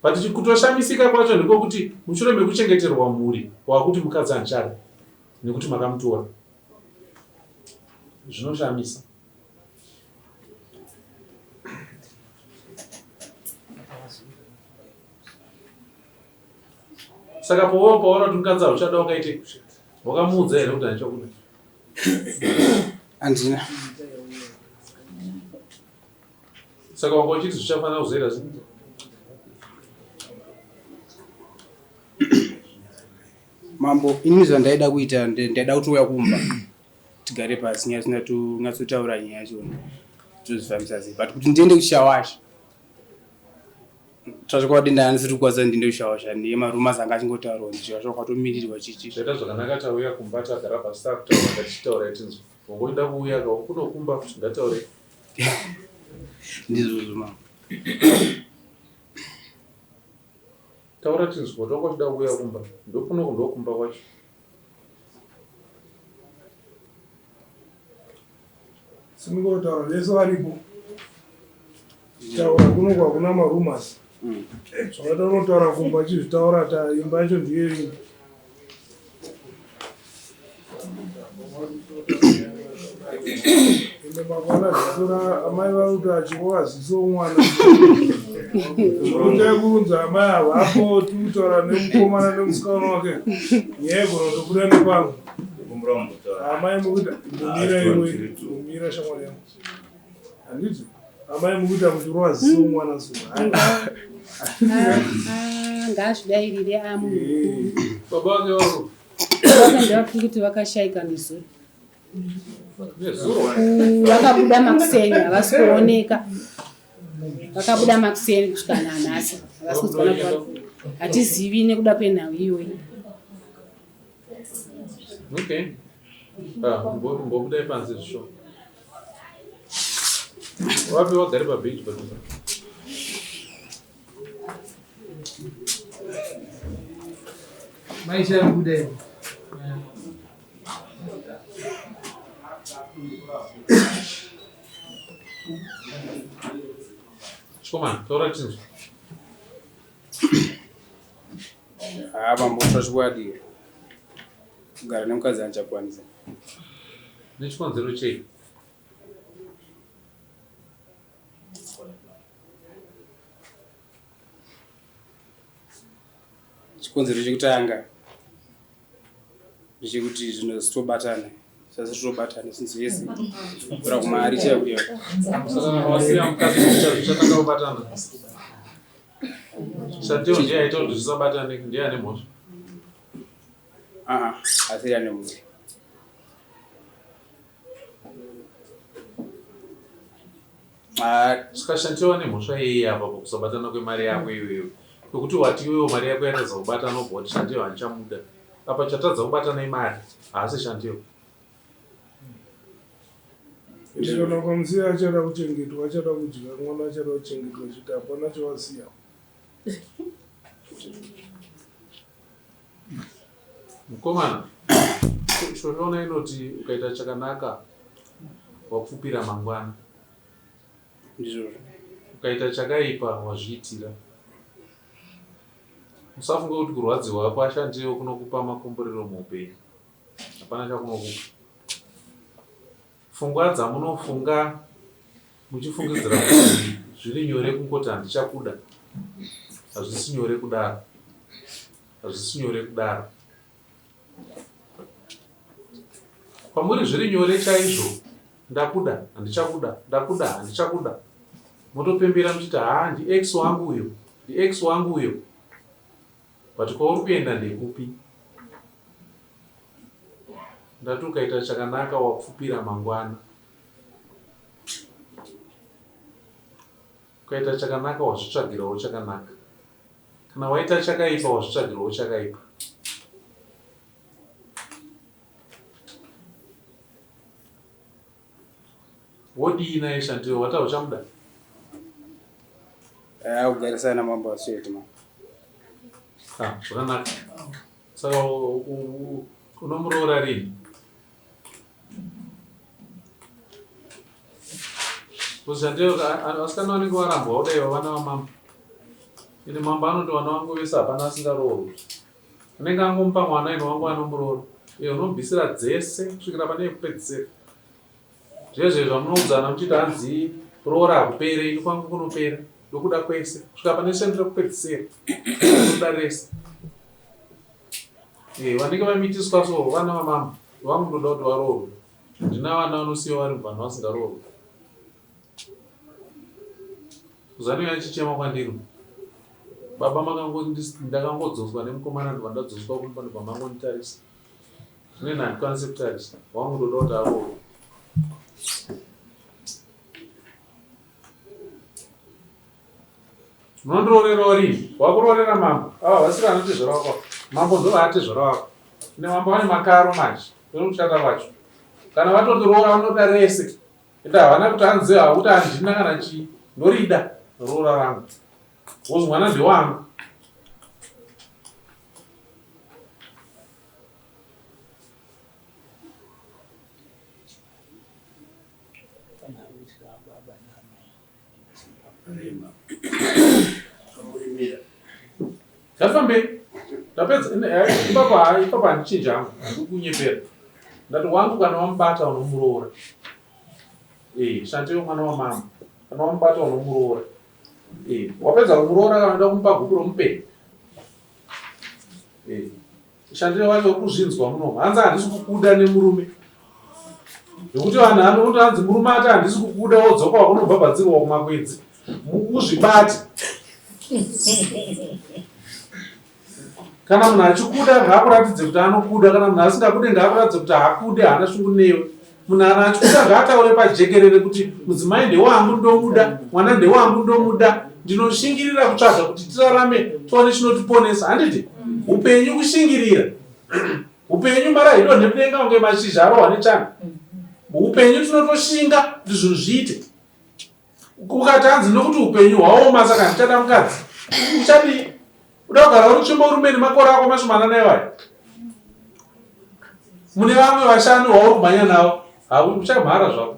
But kutoshamisika kwacho ndikokuti mushure mekuchengeterwa mhuri wakuti mukadzi handichada nekuti makamutora. Zvinoshamisa. Saka powo paona kuti mukadzi hauchada wakaite wakamuudza here kuti handichakuda? Handina. Saka wanga uchiti zvichafanira kuzoita sei? Mambo, ini zvandaida kuita ndaida kutouya kumba. tigare pasi nyatsotaura nyaya yachona tozvifambisa sei but kuti ndiende kushawasha Tsvachokwadi ndandisiri kukwanisa ndiende kushawasha nemarumas anga achingotaurwa kunzi shawasha kwatomirirwa chichi. Zvaita zvakanaka tauya kumba tagara pasi takutaura ngatichitaurai tinzwe. Wangoenda kuuya ka kunokumba futi ngataurei. Ndizvozvo mama. Taura tinzwe kuti wanga uchida kuuya kumba. Ndokunoku ndokumba kwacho. Simuka utaura vese varipo. Taura kuno kwakuna marumors. Zvakaita unotaura kumba chizvitaura ta imba yacho ndiyo imba. Ende mangwana ziso ra amai vari kuti achirova ziso mwana. Unotai kuunza amai havapo tikutaura nemukomana nemusikana wake. Nyaya igona kutobuda nepamwe. Amai mukuita mira iwe mira shamwari yangu. Handiti amai mukuita muchirova ziso mwana so. Ngaazvidairire amu. Baba vake varo. Baba ndavati kuti vakashaika nezuro. Vakabuda makuseni havasi kuoneka. Vakabuda makuseni kusvika nanhasi havasi kuzikana kuti hatizivi nekuda kwenhau iyoyi. Okay. Ah, mbobudai panze zvisho. Wapi wagare pabench padhuze? Maisha yabuda ivo. Chikomana, taura chinzwa. Haa mambo chokwadi kugara nemukadzi andichakwanisa. Nechikonzero chei? Chikonzero chekutanga ndechekuti zvinhu zvitobatana zvasitobatana zvinhu zvese kura kumari chaiyo Saka wasiya mukadzi zvichatanga kubatana. Shateo ndiye aita kuti zvisabatane ndiye ane mhosva. Ah, asi ane mhosva. Ah, saka Shanteo ane mhosva yei apa pakusabatana kwemari yako iyoyo? Kwekuti wati iwewe mari yako yatadza kubatana obva wati Shanteo handichamuda. Apa chatadza kubatana imari, haasi Shanteo. Ende kana ukamusiya achada kuchengetwa achada kudya mwana achada kuchengetwa chete hapana chawasiya. Mukomana, Shona inoti ukaita chakanaka wapfupira mangwana. Ndizvozvo. Ukaita chakaipa wazviitira. Musafunge kuti kurwadziwa kwashandiyo kunokupa makomborero muupenyu. Hapana chakunokupa. Pfungwa dzamunofunga muchifungidzira kuti zviri nyore kungoti handichakuda, hazvisi nyore kudaro. Hazvisi nyore kudaro. Kwamuri zviri nyore chaizvo, ndakuda, handichakuda, ndakuda, handichakuda. Motopembera muchiti haa ndi ex wangu uyo, ndi ex wangu uyo. But kwauri kuenda ndekupi? Ndati ukaita chakanaka wapfupira mangwana. Ukaita chakanaka wazvitsvagirawo chakanaka. Kana waita chakaipa wazvitsvagirawo chakaipa. Wodii naye Shantiwe wati hauchamuda? Eh, kugarisana mambo asweti ma. Ah, zvakanaka. Saka unomuroora rini? Shantiwe vasikana vanenge varambwa kudai vana vamambo. Ende mambo anoti vana vangu vese hapana asingaroorwi. Anenge angomupa mwana ino wangu anomuroora. Iye unobvisira dzese kusvikira pane yekupedzisira. Zvezve zvamunoudzana muchiti hanzi roora hakupere ini kwangu kunopera. Ndokuda kwese kusvika pane sende rekupedzisira. Ndokuda rese. Eh, vanenge vamitiswa so vana vamama vangu ndoda kuti varoorwe. Ndina vana vanosiyiwa vari mubvanhu vasingaroorwe. Zanu yachichema kwandiri. Baba makango ndakangodzoswa nemukomana ndobva ndadzoswa kumba ndobva mangonditarisa. Zvino ini handikwanise kutarisa. Wangu ndoda kuti aroorwe. Munondiroorerawo rini? Wakuroorera mambo. Ava havasiri anotezvara wako. Mambo ndovaatezvara wako. Ine mambo vane makaro manje. Ndokushata kwacho. Kana vatondiroora vanoda rese. Ende havana kuti hanzi hakuti handina kana chii. Ndorida roora rangu. Because mwana ndewangu. Ngafambe. Ndapedza eh, ipapo hayi ipapo handichinji hangu. Ndikunyepera. Ndati wangu kana wamubata unomuroora. Eh, shantiyo mwana wamama. Kana wamubata unomuroora. Eh, wapedza kumuroora kana unoda kumupa gupuro mupe. Eh. Shandire wacho uri kuzvinzwa muno. Hanzi handisi kukuda nemurume. Nekuti vanhu anokuti hanzi murume ati handisi kukuda wodzoka wakunobhabhadzirwa kumakwedzi. Uzvibate. Kana munhu achikuda ngaakuratidze kuti anokuda, kana munhu asingakude ngaakuratidze kuti haakude, haana shungu newe. Munhu ana achikuda ngaataure pajekerere kuti mudzimai ndewangu ndomuda, mwana ndewangu ndomuda, ndinoshingirira kutsvaga kuti tirarame tiwane chinotiponesa. Handiti upenyu kushingirira upenyu mara hidonhe mudenga kunge mashizha arohwa nechando. Upenyu tinotoshinga kuti zvinhu zviite. Ukati hanzi nokuti upenyu hwaoma saka handichada mukadzi. Uchadii? Uda kugara uri tsvimbo urume nemakore ako mashomanana iwayo? Mune vamwe vashanu vauri kumhanya navo. Uchamhara zvako.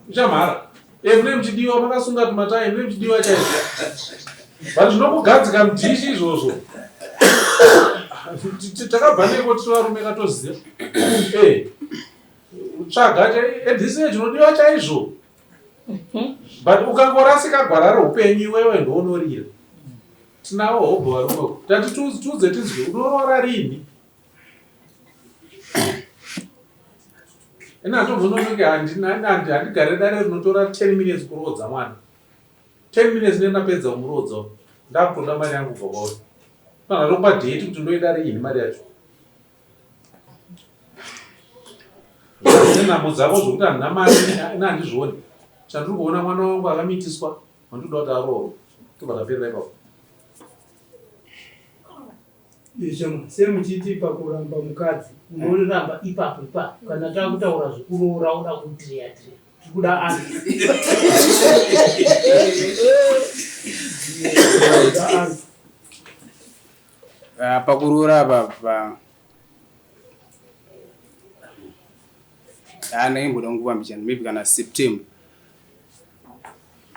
Uchamhara. Eh, mune muchidiwa makasunga tumatai mune muchidiwa chaizvo. But zvinokugadzika mudhishi izvozvo. Takabva neko tiri varume katoziva. Eh. Tsvaga at this age unodiwa chaizvo. But ukangorasika gwara reupenyu iwewe ndounorira. Tinawo hobho varume. Tati tiudze tinzwe unoroora rini? Ini hatombononoke handigare dare rinotora 10 minutes kuroodza mwana. 10 minutes ndine ndapedza kumuroodza. Ndakutoda mari yangu kubva kwauri. Kana ndokupa date kuti ndoida riini mari yacho. Nenhamo dzako zvokuti handina mari ini handizvioni. Chandiri kuona mwana wangu akamitiswa wandinoda kuti aroorwe. Tobva taperera ipapo. Shema, sei muchiti pakuramba mukadzi unoramba ipapo ipapo kana takutaura zvekuroora uda kudhireya dhireya tiri kuda ani Ah, pakuroora apa pa ah, ndaimboda nguva mbichana maybe kana September.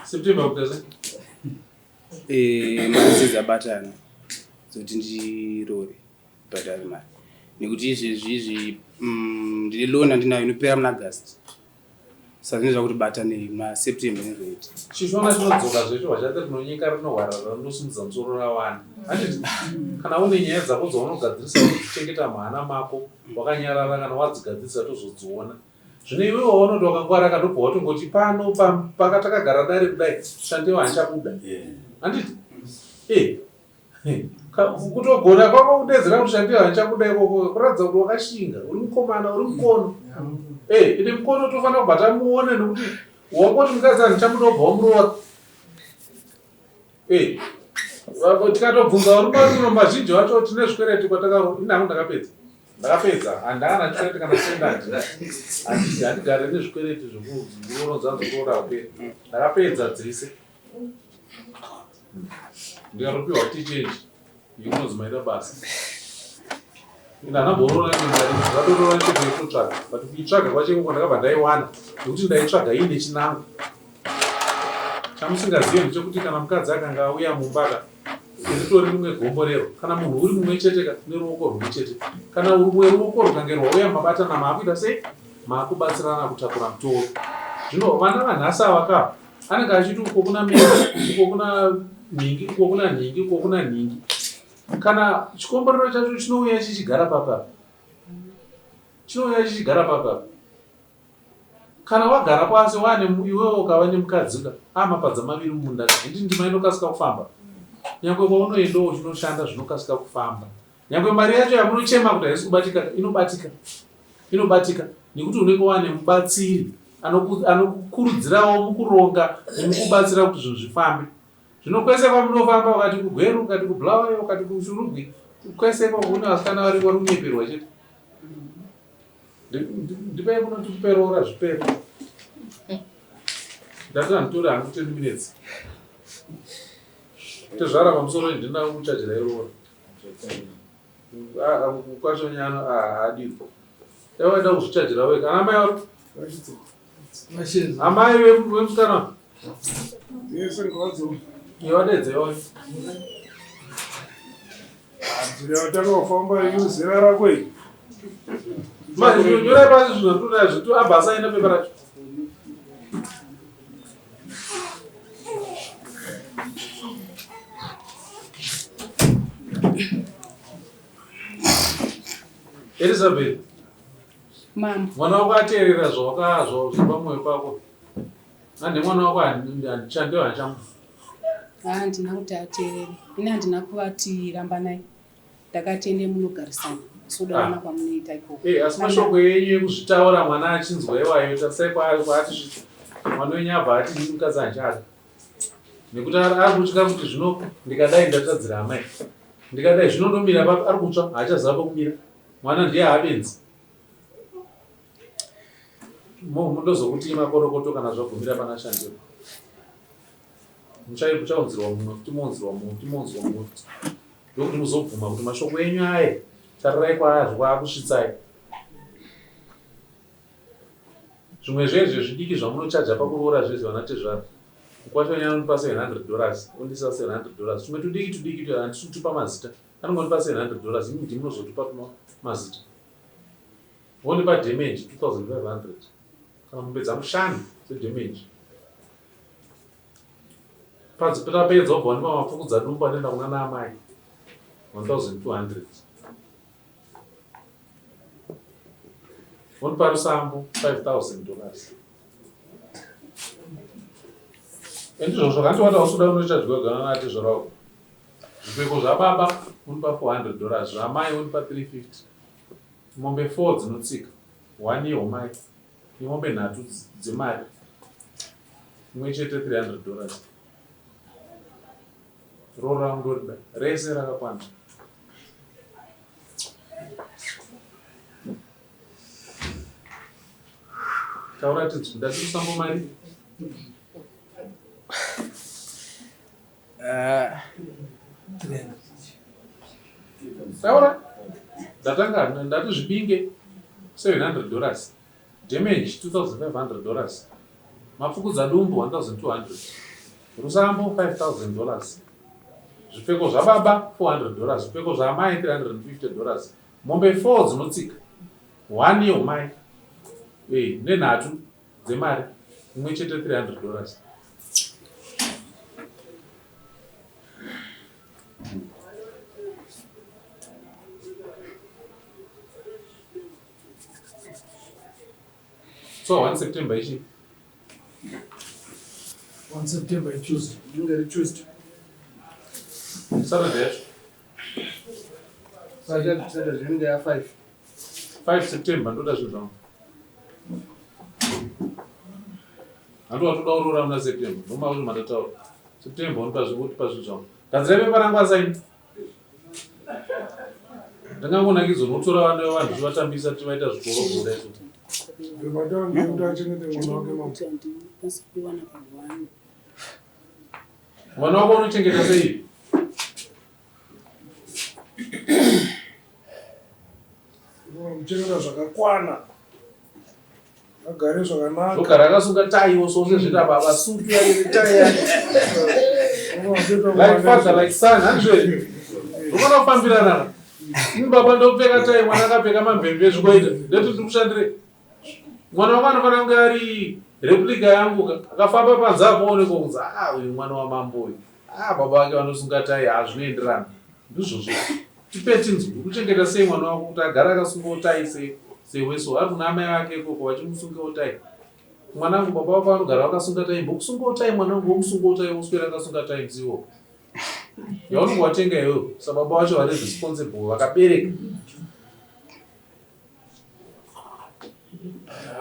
September kuita sei? Eh, mari dzabatana dzoti ndiroore bhadhare mari nekuti izvezvi izvi mm, ndine loan yandinayo inopera muna August saka zvinenge zvakuti batanei muna September nezvoita Chishona chinodzoka zvecho vachati rinonyika rinohwarara rinosimudza musoro rawana. Handiti kana une nyaya dzako dzaunogadzirisa uchichengeta muhana mako wakanyarara kana wadzigadzirisa tozodziona. Zvino iwewe waunoti wakangwara ka ndobva watongoti pano paka takagara dare kudai shandewo handichabuda. Handiti? Eh. Kutogona kwako kudedzera kuti shandewo handichabuda ikoko kuratidza kuti wakashinga, uri mukomana, uri mukono. Eh, ende mukono tofanira kubva tamuona nekuti wangoti mukadzi handichamuda wobva wamuroora. Eh. Tikatobvunza varume vari muno mazhinji vacho tine zvikwereti kwatakaro ini hangu ndakapedza. Ndakapedza handana chikwereti kana senda handina. Handisi handigare nezvikwereti zvekurorodza zvekuroora kupera. Ndakapedza dzese. Ndikatopiwa tichange inonzi maita basa. Ini handamboroora nemari ndakatoroora chete yekutotsvaga but kuitsvaga kwacho ikoko ndakabva ndaiwana nekuti ndaitsvaga iine chinangwa. Chamusingazive ndechekuti kana mukadzi akanga auya mumba ka ritori rimwe gomborero. Kana munhu uri mumwe chete ka neruoko rumwe chete. Kana rumwe ruoko rukange rwauya mabatana maakuita sei? Maakubatsirana kutakura mutoro. Zvino vana vanhasi ava ka anenge achiti uko kuna mary uko kuna nhingi uko kuna nhingi uko kuna nhingi. Kana chikomborero chacho chinouya chichigara papa. Chinouya chichigara papa. Kana wagara pasi wane iwewe ukava nemukadzi ka amapadza maviri mumunda ka handiti ndima inokasika kufamba nyangwe kwaunoendawo uchinoshanda zvinokasika kufamba. Nyangwe mari yacho yamunochema kuti haisi kubatika inobatika. Inobatika nekuti unenge wane mubatsiri anokukurudzirawo mukuronga nemukubatsira kuti zvinhu zvifambe. Zvino kwese kwamunofamba ukati kuGweru, ukati kuBulawayo, ukati kuShurugwi, kwese ikoko kune vasikana variko vari kunyeperwa chete. Ndipei kuno tikupe roora zvipere. Ndati handitore hangu 10 minutes. Tezvara pamusoro ndina kuchajira iroora. Kwacho nyano haadiko. Dai waida kuzvichajira wega. Ana mai wako. Amai vemusikana. Yese ngadzo. Iwadedze iwe. Nzira yatanga kufamba iyo zera rako iyi. Manje nyorai pasi zvinhu zvatoda zvitu abva asaina pepa racho. Elizabeth. Mama. Mwana wako ateerera zvawakazwa zvepamwoyo pako. Ande mwana wako handichande handichamu. Handina kuti ateerere. Ini handina kuvati rambanai. Ndakati ende munogarisana. Sodaona ah. kwamunoita ikoko. Eh, asi mashoko enyu ekuzvitaura mwana achinzwa iwayo tarisai kwaari kwaati mwana wenyu abva ati ndini mukadzi handichada. Nekuti ari kutya kuti zvino ndikadai ndatadzira amai. Ndikadai zvino ndomira papi ari kutsva haachaziva pokumira. Mwana ndiye haabenzi. Mundozokuti makorokoto kana zvagumira pana Shandiro. Muchaunzirwa mumwe futi mounzirwa mumwe futi mounzirwa mumwe futi. Ndokuti muzobvuma kuti mashoko enyu aye tarirai kwaazvo kwaakusvitsai. Zvimwe zvezve zvidiki zvamunochaja pakuroora zvezve vana tezvara. Mukwasha wenyu anondipa 700 dollars, ondisa 700 dollars. Tumwe tudiki tudiki handisi kutupa mazita. Anongondipa 700 dollars, imi ndimi munozotupa mazita. Vondipa damage 2500 kana mombe dzangu shanu dzedamage. Tapedza wobva wandipa mapfukudza dumbu anoenda kuna naamai 1200. Vondipa rusambo 5000 dollars. Ndizvozvo kanti wati hausuda unochadyiwa gana natezvara wako. Zvipfeko zvababa unipa 400 dollars, zvaamai unipa 350. Mombe 4 dzinotsika, one yehomai nemombe nhatu dzemari, imwe chete 300 dollars. Roora rangu ndorida rese rakakwana. Taura tinzwe, ndati musambo mari. Taura. Ndatanga ndati zvibinge 700 dollars. Damage 2500 dollars. Mapfukudza dumbu 1200. Rusambo 5000 dollars. Zvipfeko zvababa 400 dollars. Zvipfeko zvaamai 350 dollars. Mombe 4 dzinotsika. One yeumai. Eh, nenhatu dzemari imwe chete 300 dollars. So 1 September ichi? 1 September iTuesday. Inenge iri Tuesday. Saturday yacho. Saturday inenge ya 5. 5 September ndoda zvinhu zvangu. Handi watoda kuroora muna September. Ndoma kuti mandataura. September unopa zvinhu wotipa zvinhu zvangu. Gadzira pepa rangu asaini. Ndingangonakidzwa nokutora vana vevanhu tichivatambisa tichivaita zvikoro kuda izvo. Mwana wako unochengeta sei? Muchengeta zvakakwana. Agare zvakanaka. Ogara akasunga tai wo sezvita baba sutu yake netai yake. Like father like son handizvo. Unoona kufambirana. Ini baba ndopfeka tai mwana akapfeka mamvemve zvikoita. Ndoti ndikushandire. Mwana wako anofanira kunge ari replica yangu akafamba panze apo onekwa kunzi ah uyu mwana wamambo uyu. Ah baba vake vanosunga tai ah zvinoenderana. Ndizvozvo. Tipe tinzwe ukuchengeta sei mwana wako kuti agare akasungawo tai sewe so ari kuna amai vake ikoko vachimusungawo tai. Mwanangu baba vako vanogara vakasunga tai mbokusungawo tai mwanangu womusungawo tai woswera akasunga tai musi iwowo. Yaunenge watenga iwewe sababa wacho vari responsible vakabereka.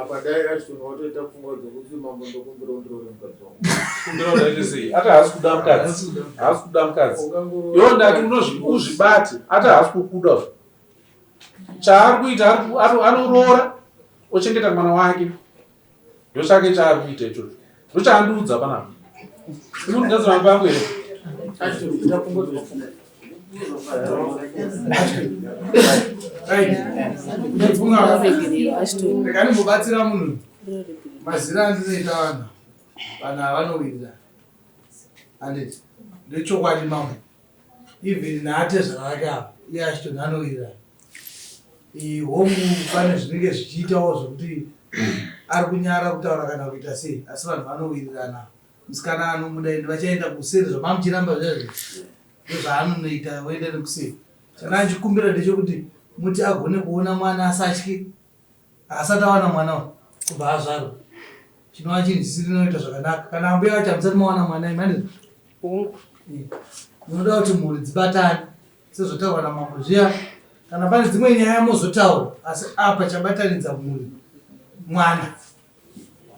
Apa dai Ashton watoita pfungwa dzokuti mambo ndokumbira undiroore mukadzi wangu. Kumbira kuti aite sei? Ati haasi kuda mukadzi. Haasi kuda mukadzi. Iwe ndati uzvibate. Ati haasi kukuda. Chaari kuita anoroora ochengeta mwana wake. Ndochake chaari kuita ichocho. Ndochaandiudza panapa. Unondigadzira mamba yangu here? Rega ndimbobatsira munhu mazira andinoita vanhu vanhu avanowirirana handiti ndechokwadi mambo even naatezvara vake ava iye achitoni anowirirana hongu pane zvinenge zvichiitawo zvekuti ari kunyara kutaura kana kuita sei asi vanhu vanowirirana musikana anomuda ende vachaenda kuseri zvamamuchiramba zvezvo ndozvaanonoita voenda nekuseri chana achikumbira ndechekuti muti agone kuona mwana asatye asati awana mwana uyu kubva azvarwa chinova chinhu chisiri inoita zvakanaka kana ambuya vacho hamusati mawana mwana imi handizvo Hongu. Munoda kuti mhuri dzibatane sezvotaurwa namambo zviya kana pane dzimwe nyaya mozotaura asi apa chabatanidza mhuri mwana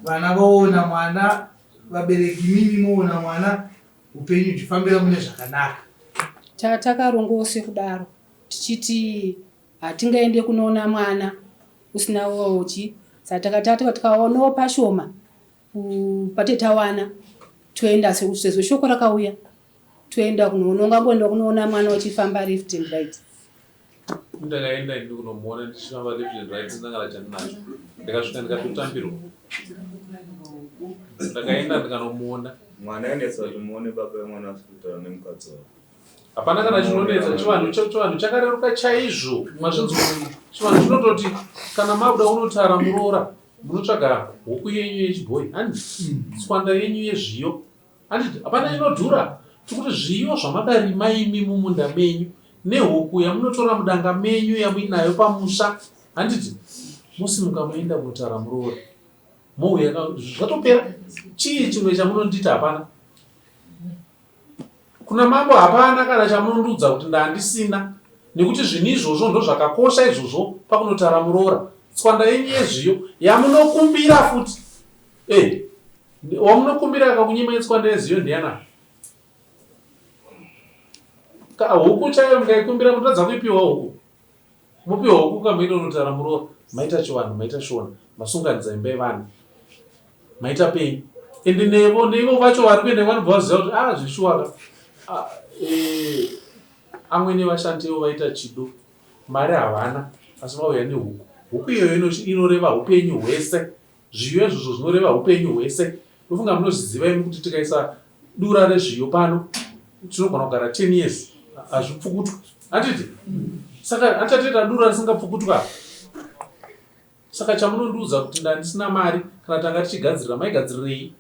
vana voona mwana vabereki mimi moona mwana upenyu uchifambira mune zvakanaka. Takarongawo sekudaro tichiti hatingaende kunoona mwana usina uchi saka takati tikaonawo pashoma pate tawana toenda sezvo shoko rakauya toenda kunoona ungangoenda kunoona mwana uchifamba left and right. Ndakaenda ini kunomuona ndichifamba left and right ndisina kana chandinacho ndikasvika ndikatotambirwa ndakaenda ndikanomuona. Mwana ainetsa kuti muone baba vemwana asiri kutaura nemukadzi wavo. Hapana kana chinonetsa chivanhu chivanhu chakareruka chaizvo mazvinzwa chivanhu chinototi kana makuda unotara muroora munotsvaga huku yenyu yechibhoyi handi tswanda yenyu yezviyo handiti hapana chinodhura tikuti zviyo zvamakarima imi mumunda menyu nehuku yamunotora mudanga menyu yamuinayo pamusha handiti mosimuka moenda kunotara muroora mouya zvatopera chii chimwe chamunonditi hapana Kuna mambo hapana kana chamunondiudza kuti ndandisina nekuti zvinhu izvozvo ndozvakakosha izvozvo pakunotara muroora. Tswanda yenyu yezviyo yamunokumbira futi eh wamunokumbira akakunyima yetswanda yeziyo ndiyana? Ka huku chaiyo mukaikumbira munotadza kuipiwa huku. Mupiwa huku kamuenda unotara muroora maita chivanhu maita shona masunganidza imba yevanhu maita penyu ende nevo neivo vacho vari kuenda vanobva vaziva kuti ah zveshuwa ka ah, eh, amwene vashantewo vaita chido mari havana asi vauya nehuku huku iyoyo inoreva upenyu hwese Zviyo izvozvo zvinoreva upenyu hwese. Ndofunga munozviziva imi kuti tikaisa dura rezviyo pano tinogona kugara 10 years hazvipfukutwa. Handiti? Saka handichatoita dura risingapfukutwa. Saka chamunondiudza kuti ndandisina mari kana tanga tichigadzirira maigadzirirei?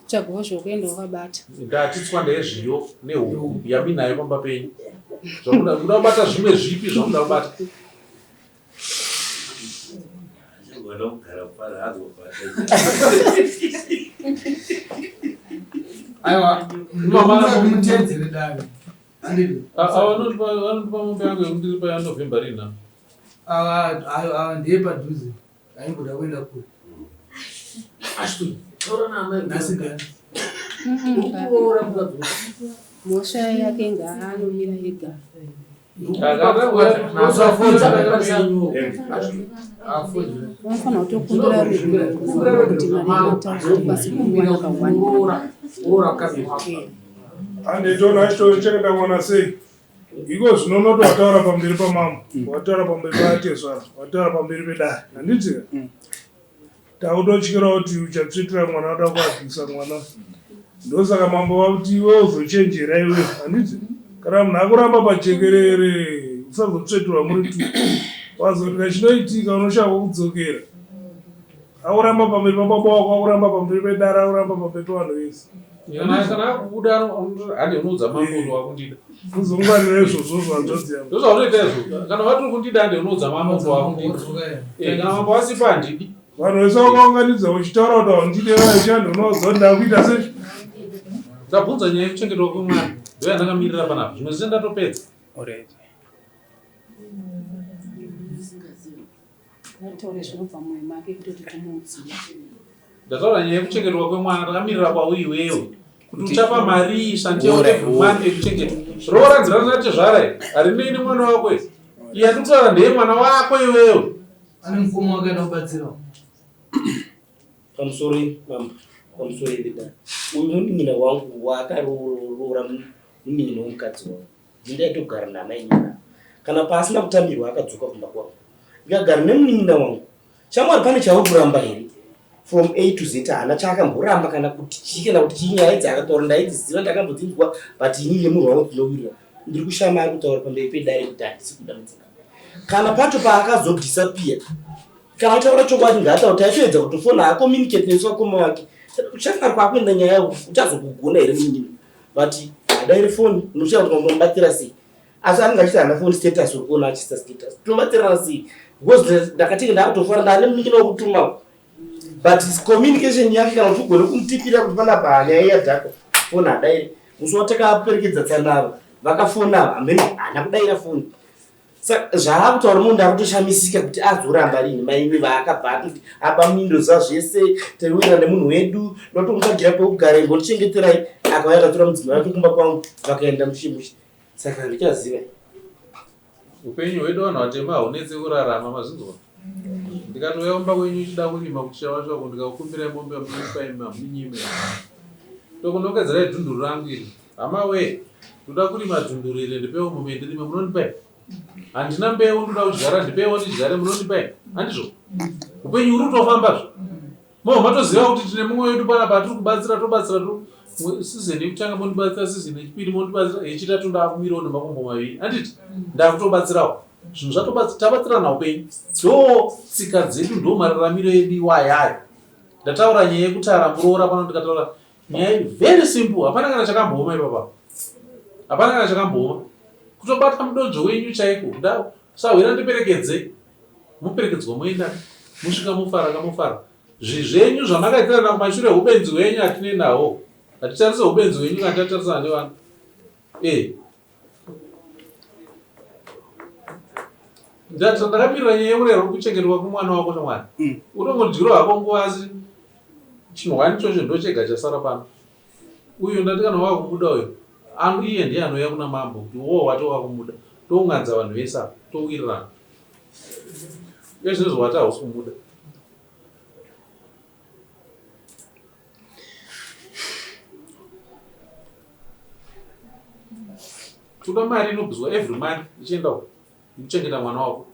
Chagova zvokuenda wakabata. Ndati tswanda yezviyo nehuku yaminayo pamba penyu. Zvamunoda kubata zvimwe zvipi zvamunoda kubata? Aiwa, mutedzere dare. Vanotipa mombe yangu yekundiripa yaNovember rinha. Ava ndiye padhuze, aimboda kuenda kure. Nhasi ndani? Mhosva yake ngaanomira ega. Vanofanira kutokumbira ruregerero kuti mari yemataura kuwana kawanda. Handitona achitochengeta mwana sei iko zvino unoti wataura pamberi pamambo wataura pamberi paatezvara wataura pamberi pedare handiti Takutotyira kuti uchatsvitira mwana uda kuabvisa mwana. Ndosaka mambo vakuti iwe uzochenjera iwe handiti kana munhu akuramba pajekerere usazotsveturwa muri tu wazotika chinoitika unoshaya kwekudzokera akuramba pamberi pababa wako akuramba pamberi pedare akuramba pamberi pevanhu vese kana akubuda handi unoudza mambo kuti wakundida uzongwarira izvozvo zvanzvadzi yangu ndozvaunoita izvo kana vatiri kundida handi unoudza mambo kuti wakundida eh, kana mambo wasipa handidi vanhu vese vakaunganidza uchitaura kuti haundide vaichanhu unoudza kuti ndakuita sei. Ndabvunza nyaya yekuchengetwa kwemwana ndoyandakamirira panapa. Zvimwe zvese ndatopedza. Alright. Ngataure zvinobva mumwoyo make kutoti timuudzire. Ndataura nyaya yekuchengetwa kwemwana takamirira kwauri iwewe kuti uchapa marii shantiyo every month yekuchengetwa. Roora nzira ratezvara iri harinei nemwana wako iri. Iyi yandikutaura ndeye mwana wako iwewe. Ane mukoma wake ada kubatsirawo. Pamusoro mambo, pamusoro vedare. Uyu munin'ina wangu waakaroora munin'ina womukadzi wangu. Ndindaitogara naamai nyina. Kana paasina kutambirwa akadzoka kumba kwangu. Ndikagara nemunin'ina wangu. Shamwari pane chauri kuramba here? From A to Z haana chaakamboramba kana kuti chii kana kuti chii nyaya dzaakataura ndaidziziva ndakambodzinzwa but ini nemunhu wangu tinowirira. Ndiri kushama ari kutaura pamberi pedare kuti handisi kuda mudzimai. Kana pacho paakazodisappear kana ataura chokwadi ngaataura taitoedza kutofona acommunicate nesu vakoma vake shamwari kwaakuenda nyaya uchazokugona here munin'ina but hadairi foni unoshaya kuti unomubatsira sei asi anenge achiti hana foni status uri kuona achiisa status tinobatsirana sei because ndakatenge ndakutofara ndane munin'ina wekutuma but communication yake kana kuti ugone kumutipira kuti panapa nyaya yadhakwa foni hadairi musi watakaperekedza tsanavo vakafona hameno haana kudaira foni Saka zvaakutaura munhu ndakutoshamisika kuti azoramba rini maimi vaakabva atoti apa mindoziva zvese taiwirira nemunhu wedu ndotomutsvagira pekugara imbotichengeterai akauya akatora mudzimai wake kumba kwangu vakaenda mushe mushe saka handichaziva Upenyu hwedu vanhu vatema haunetse kurarama mazvinzwa. Ndikatouya kumba kwenyu ichida kurima kuchava zvako ndikakukumbirai mombe yamunonipa imi hamuninyime. Tokunongedzerai dhunduru rangu iri. Hama wee, ndoda kurima dhunduru iri ndipewo mombe ndirime munondipa here? Handina mbeu ndoda kudyara ndipewo ndidyare munondipa here? Handizvo? Upenyu huri kutofambazve. Mo matoziva kuti tine mumwe wedu panapa atiri kubatsira tobatsira to season yekutanga mondibatsira season yechipiri mondibatsira yechitatu ndakumirawo nemakumbo maviri handiti ndakutobatsirawo zvinhu zvatobatsira tabatsirana upenyu ndo tsika dzedu ndo mararamiro edu iwayayo ndataura nyaya yekutara muroora pano ndikataura nyaya very simple hapana kana chakambooma ipapa hapana kana chakambooma kutobata mudonzvo wenyu chaiko sahwira ndiperekedze Muperekedzwa moenda mosvika mofara kamofara. Zvezvenyu zvamakaitirana kumashure hubenzi hwenyu hatinei nahwo. Hatitarise hubenzi hwenyu kana tatarisana nevana. Eh. Ndakamirira nyaya yekurerwa kuchengetwa kwemwana wako shamwari. Utongodyirwa hako nguva asi chinhu hwani chocho ndochega chasara pano. Uyu ndati kana wakumuda uyu anu iye ndiye anouya kuna mambo kuti wo wati wakumuda tounganidza vanhu vese apa towirirana. Iye zvinezvi wati hausi kumuda. Toda mari inobviswa every month ichienda uko ikuchengeta mwana wako.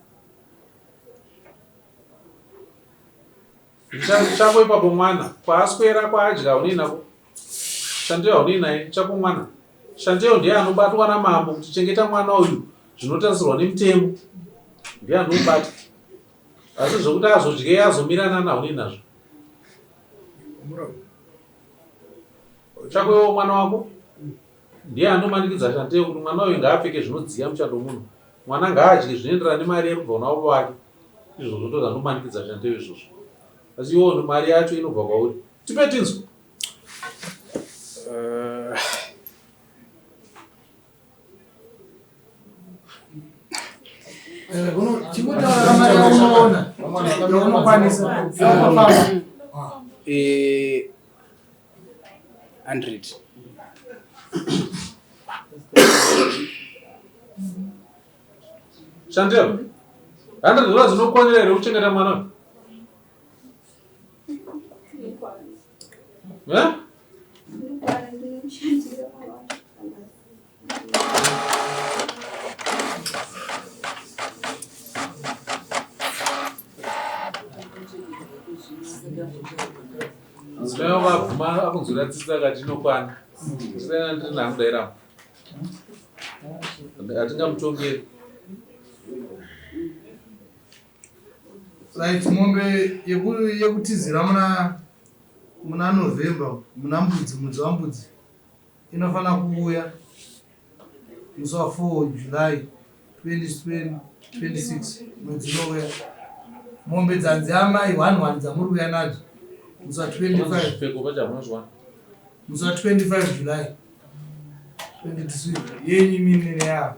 Chako ipapo mwana kwaaswera kwaadya haunei nako. Shanteyo haunei naye chako mwana. Shanteyo ndiye anobatwa namambo kuti chengeta mwana uyu zvinotarisirwa nemutemo ndiye anomubata. Asi zvekuti azodyei azomira nani haunei nazvo. Chako iwo mwana wako ndiye anomanikidza Shanteyo kuti mwana uyu ngaapfeke zvinodziya muchando muno. Mwana ngaadye zvinoenderana nemari iri kubva kuna baba vake. Izvozvo ndozvanomanikidza Shanteyo izvozvo. Asi iwo mari yacho inobva kwauri. Tipe tinzwe. Chingotaura mari yaunoona yaunokwanisa yaunofamba. 100. Chantel, 100 dollars inokwanira here kuchengeta mwana uyu? Eh? Mudzimai wangu abvuma akunzwira tsitsi akati inokwana. Sena ndiri nhangu ndairamba. Hatingamutongeri. Right, mombe yekutizira muna November muna Mbudzi, mwedzi waMbudzi inofanira kuuya musi wa 4 July 2026 mwedzi unouya. Mombe dzanzi amai 11 dzamuri kuuya nadzo musi wa 25 Zvipfeko pacho hamuna zviwana. Musi wa 25 July 2023 yenyu imini neyavo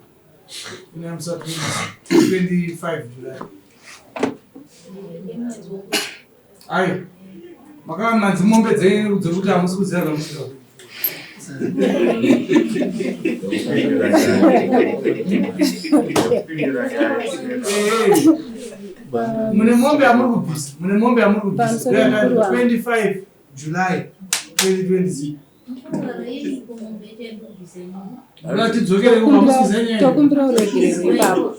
ine musi wa 25 July. Ayo makava manzi mombe dzenyu dzekuti hamusi kuziva zvamusika. Mune mombe yamuri kubvisa, mune mombe yamuri kubvisa 25 July 2026. Tokumbira ruregerero ipapo.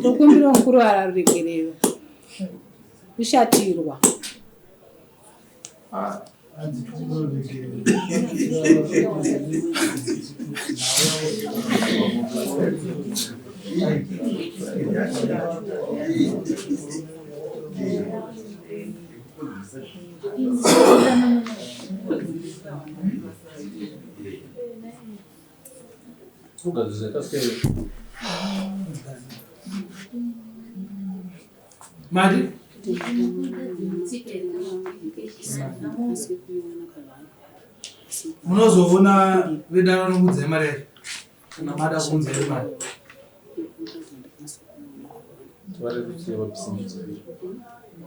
Tokumbira mukuru ara ruregerero. Kushatirwa. Ah, Mari? Munozoona vedaro nokudzai mari yacho kana mada kuunzai mari.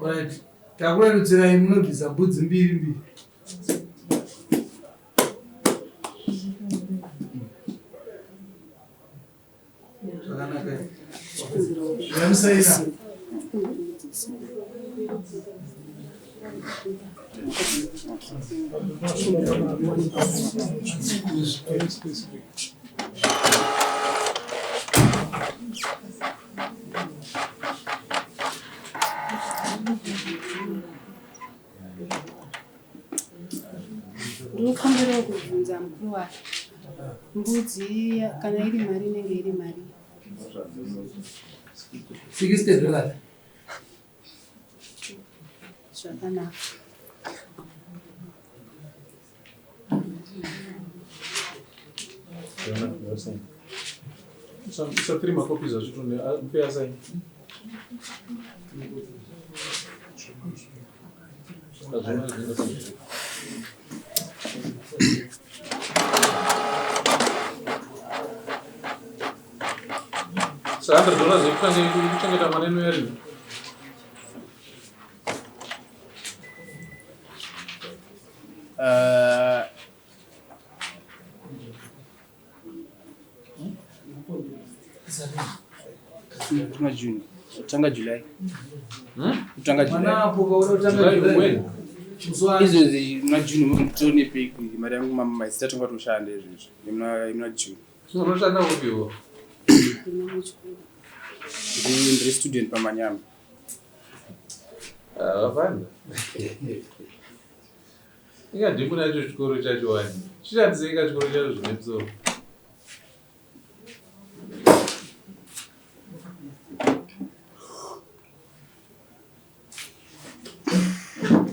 Right. Takurerutsirai munobvisa mbudzi mbiri mbiri. Zvakanaka. Yamusaina. Ndinokumbirawo kubvunza mukuru wake mbudzi iya kana iri mari inenge iri mari 60 dollars. Zvakanaka. Isa three macopies azvito mupe asaini. Sa 100 dollars yekuchengeta mwana ino yarini? Tuna June. Tanga July. Kutanga July. Mwana apo kaona kutanga July. Izvezvi muna June mutone pay mari yangu maizita tonga toshanda izvezvi. Muna June. Unoshanda kupiwo? Ndiri student pamanyama. Hapana. Ingadii nacho chikoro chacho wani. Chishandisei ka chikoro chacho zvine musoro.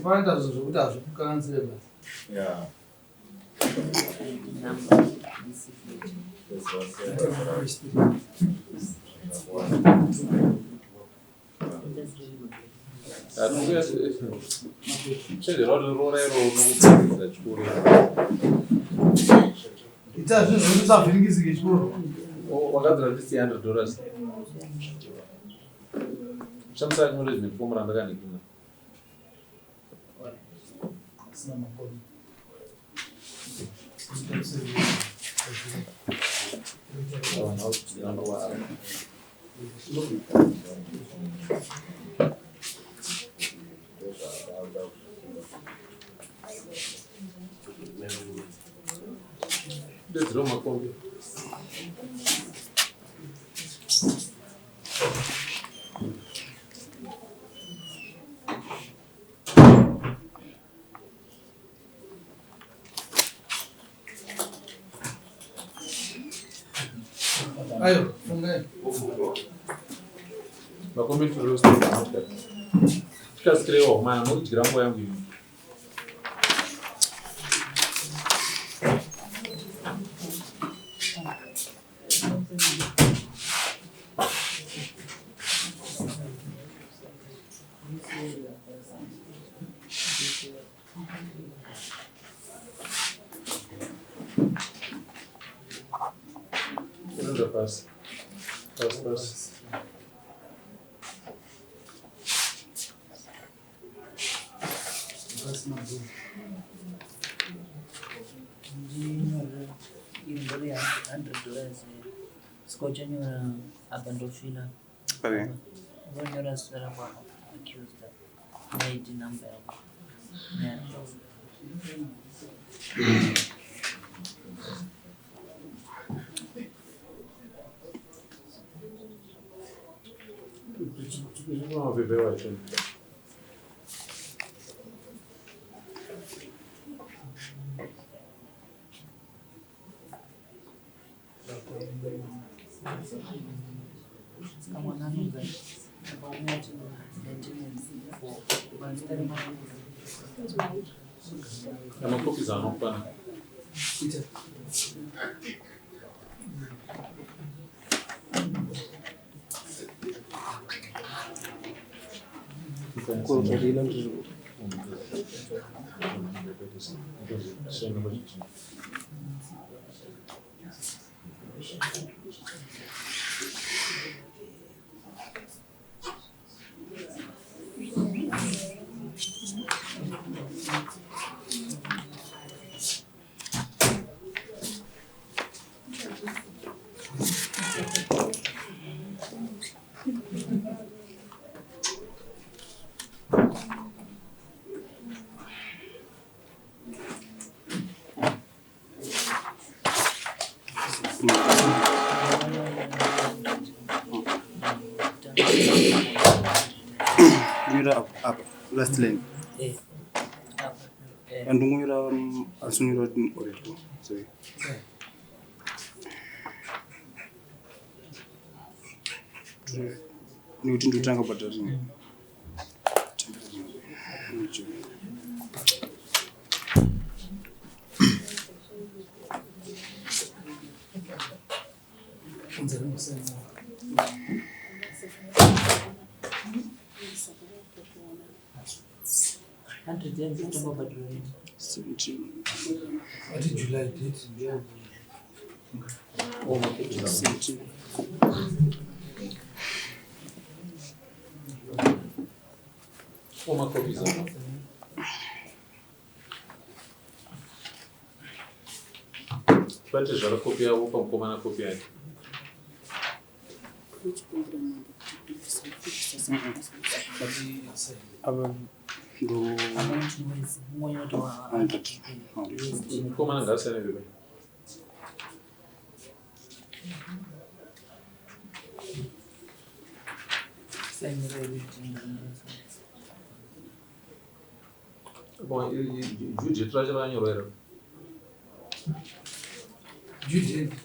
Vanoita zvinhu zvekuti hazvikukanganisire basa. Yeah. Ita zvinhu zvekuti usavhiringizike chikoro. Wakadzira ndisi 100 dollars. Shandisa acknowledgement form randakanhikina. Ndedzero makombi. Ayo, fungai. Makombi tiri Tikasikirewo mwana mukudyira nguva yangu iyi. Inoenda pasi. Pasi pasi. Ndinyorera iri ndori 100 dollars saka uchanyora apa ndofila Okay. Unonyora zita rako apa accused apa neID number yako neaddress. Mapepa wacho. Saka mwana anonzi apa unoti 1994 apa zita remwana Amacopies anokwana. Nyora apa apa last line. Eh, apa, eh. Andongonyora asinyora already. Sorry. Nekuti ndotanga kubhadhara rini. Hundred yangu kutanga kubhadhara rini. 17. Ati July date ndiyo. 17. Macopies ano. Pane zvara kopi yavo pamukomana kopi yake. Apa ndo Amount mwezi mumwe unoti wa 100. Mukomana ngaasiyane pepa. sainira kuti Due date racho rakanyorwa here? Due date.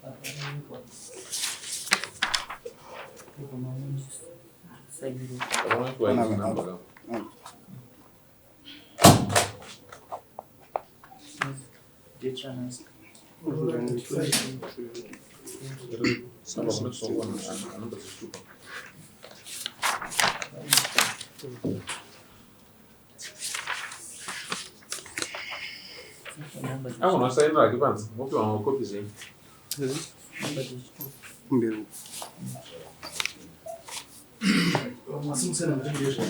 Rakaonekwa ID number ka. Samba kune kusongwa anobva zvitupa. Angona sainira hake panze mopiwa macopies enyu. Kumberi. Masimusana kuti ndezvo.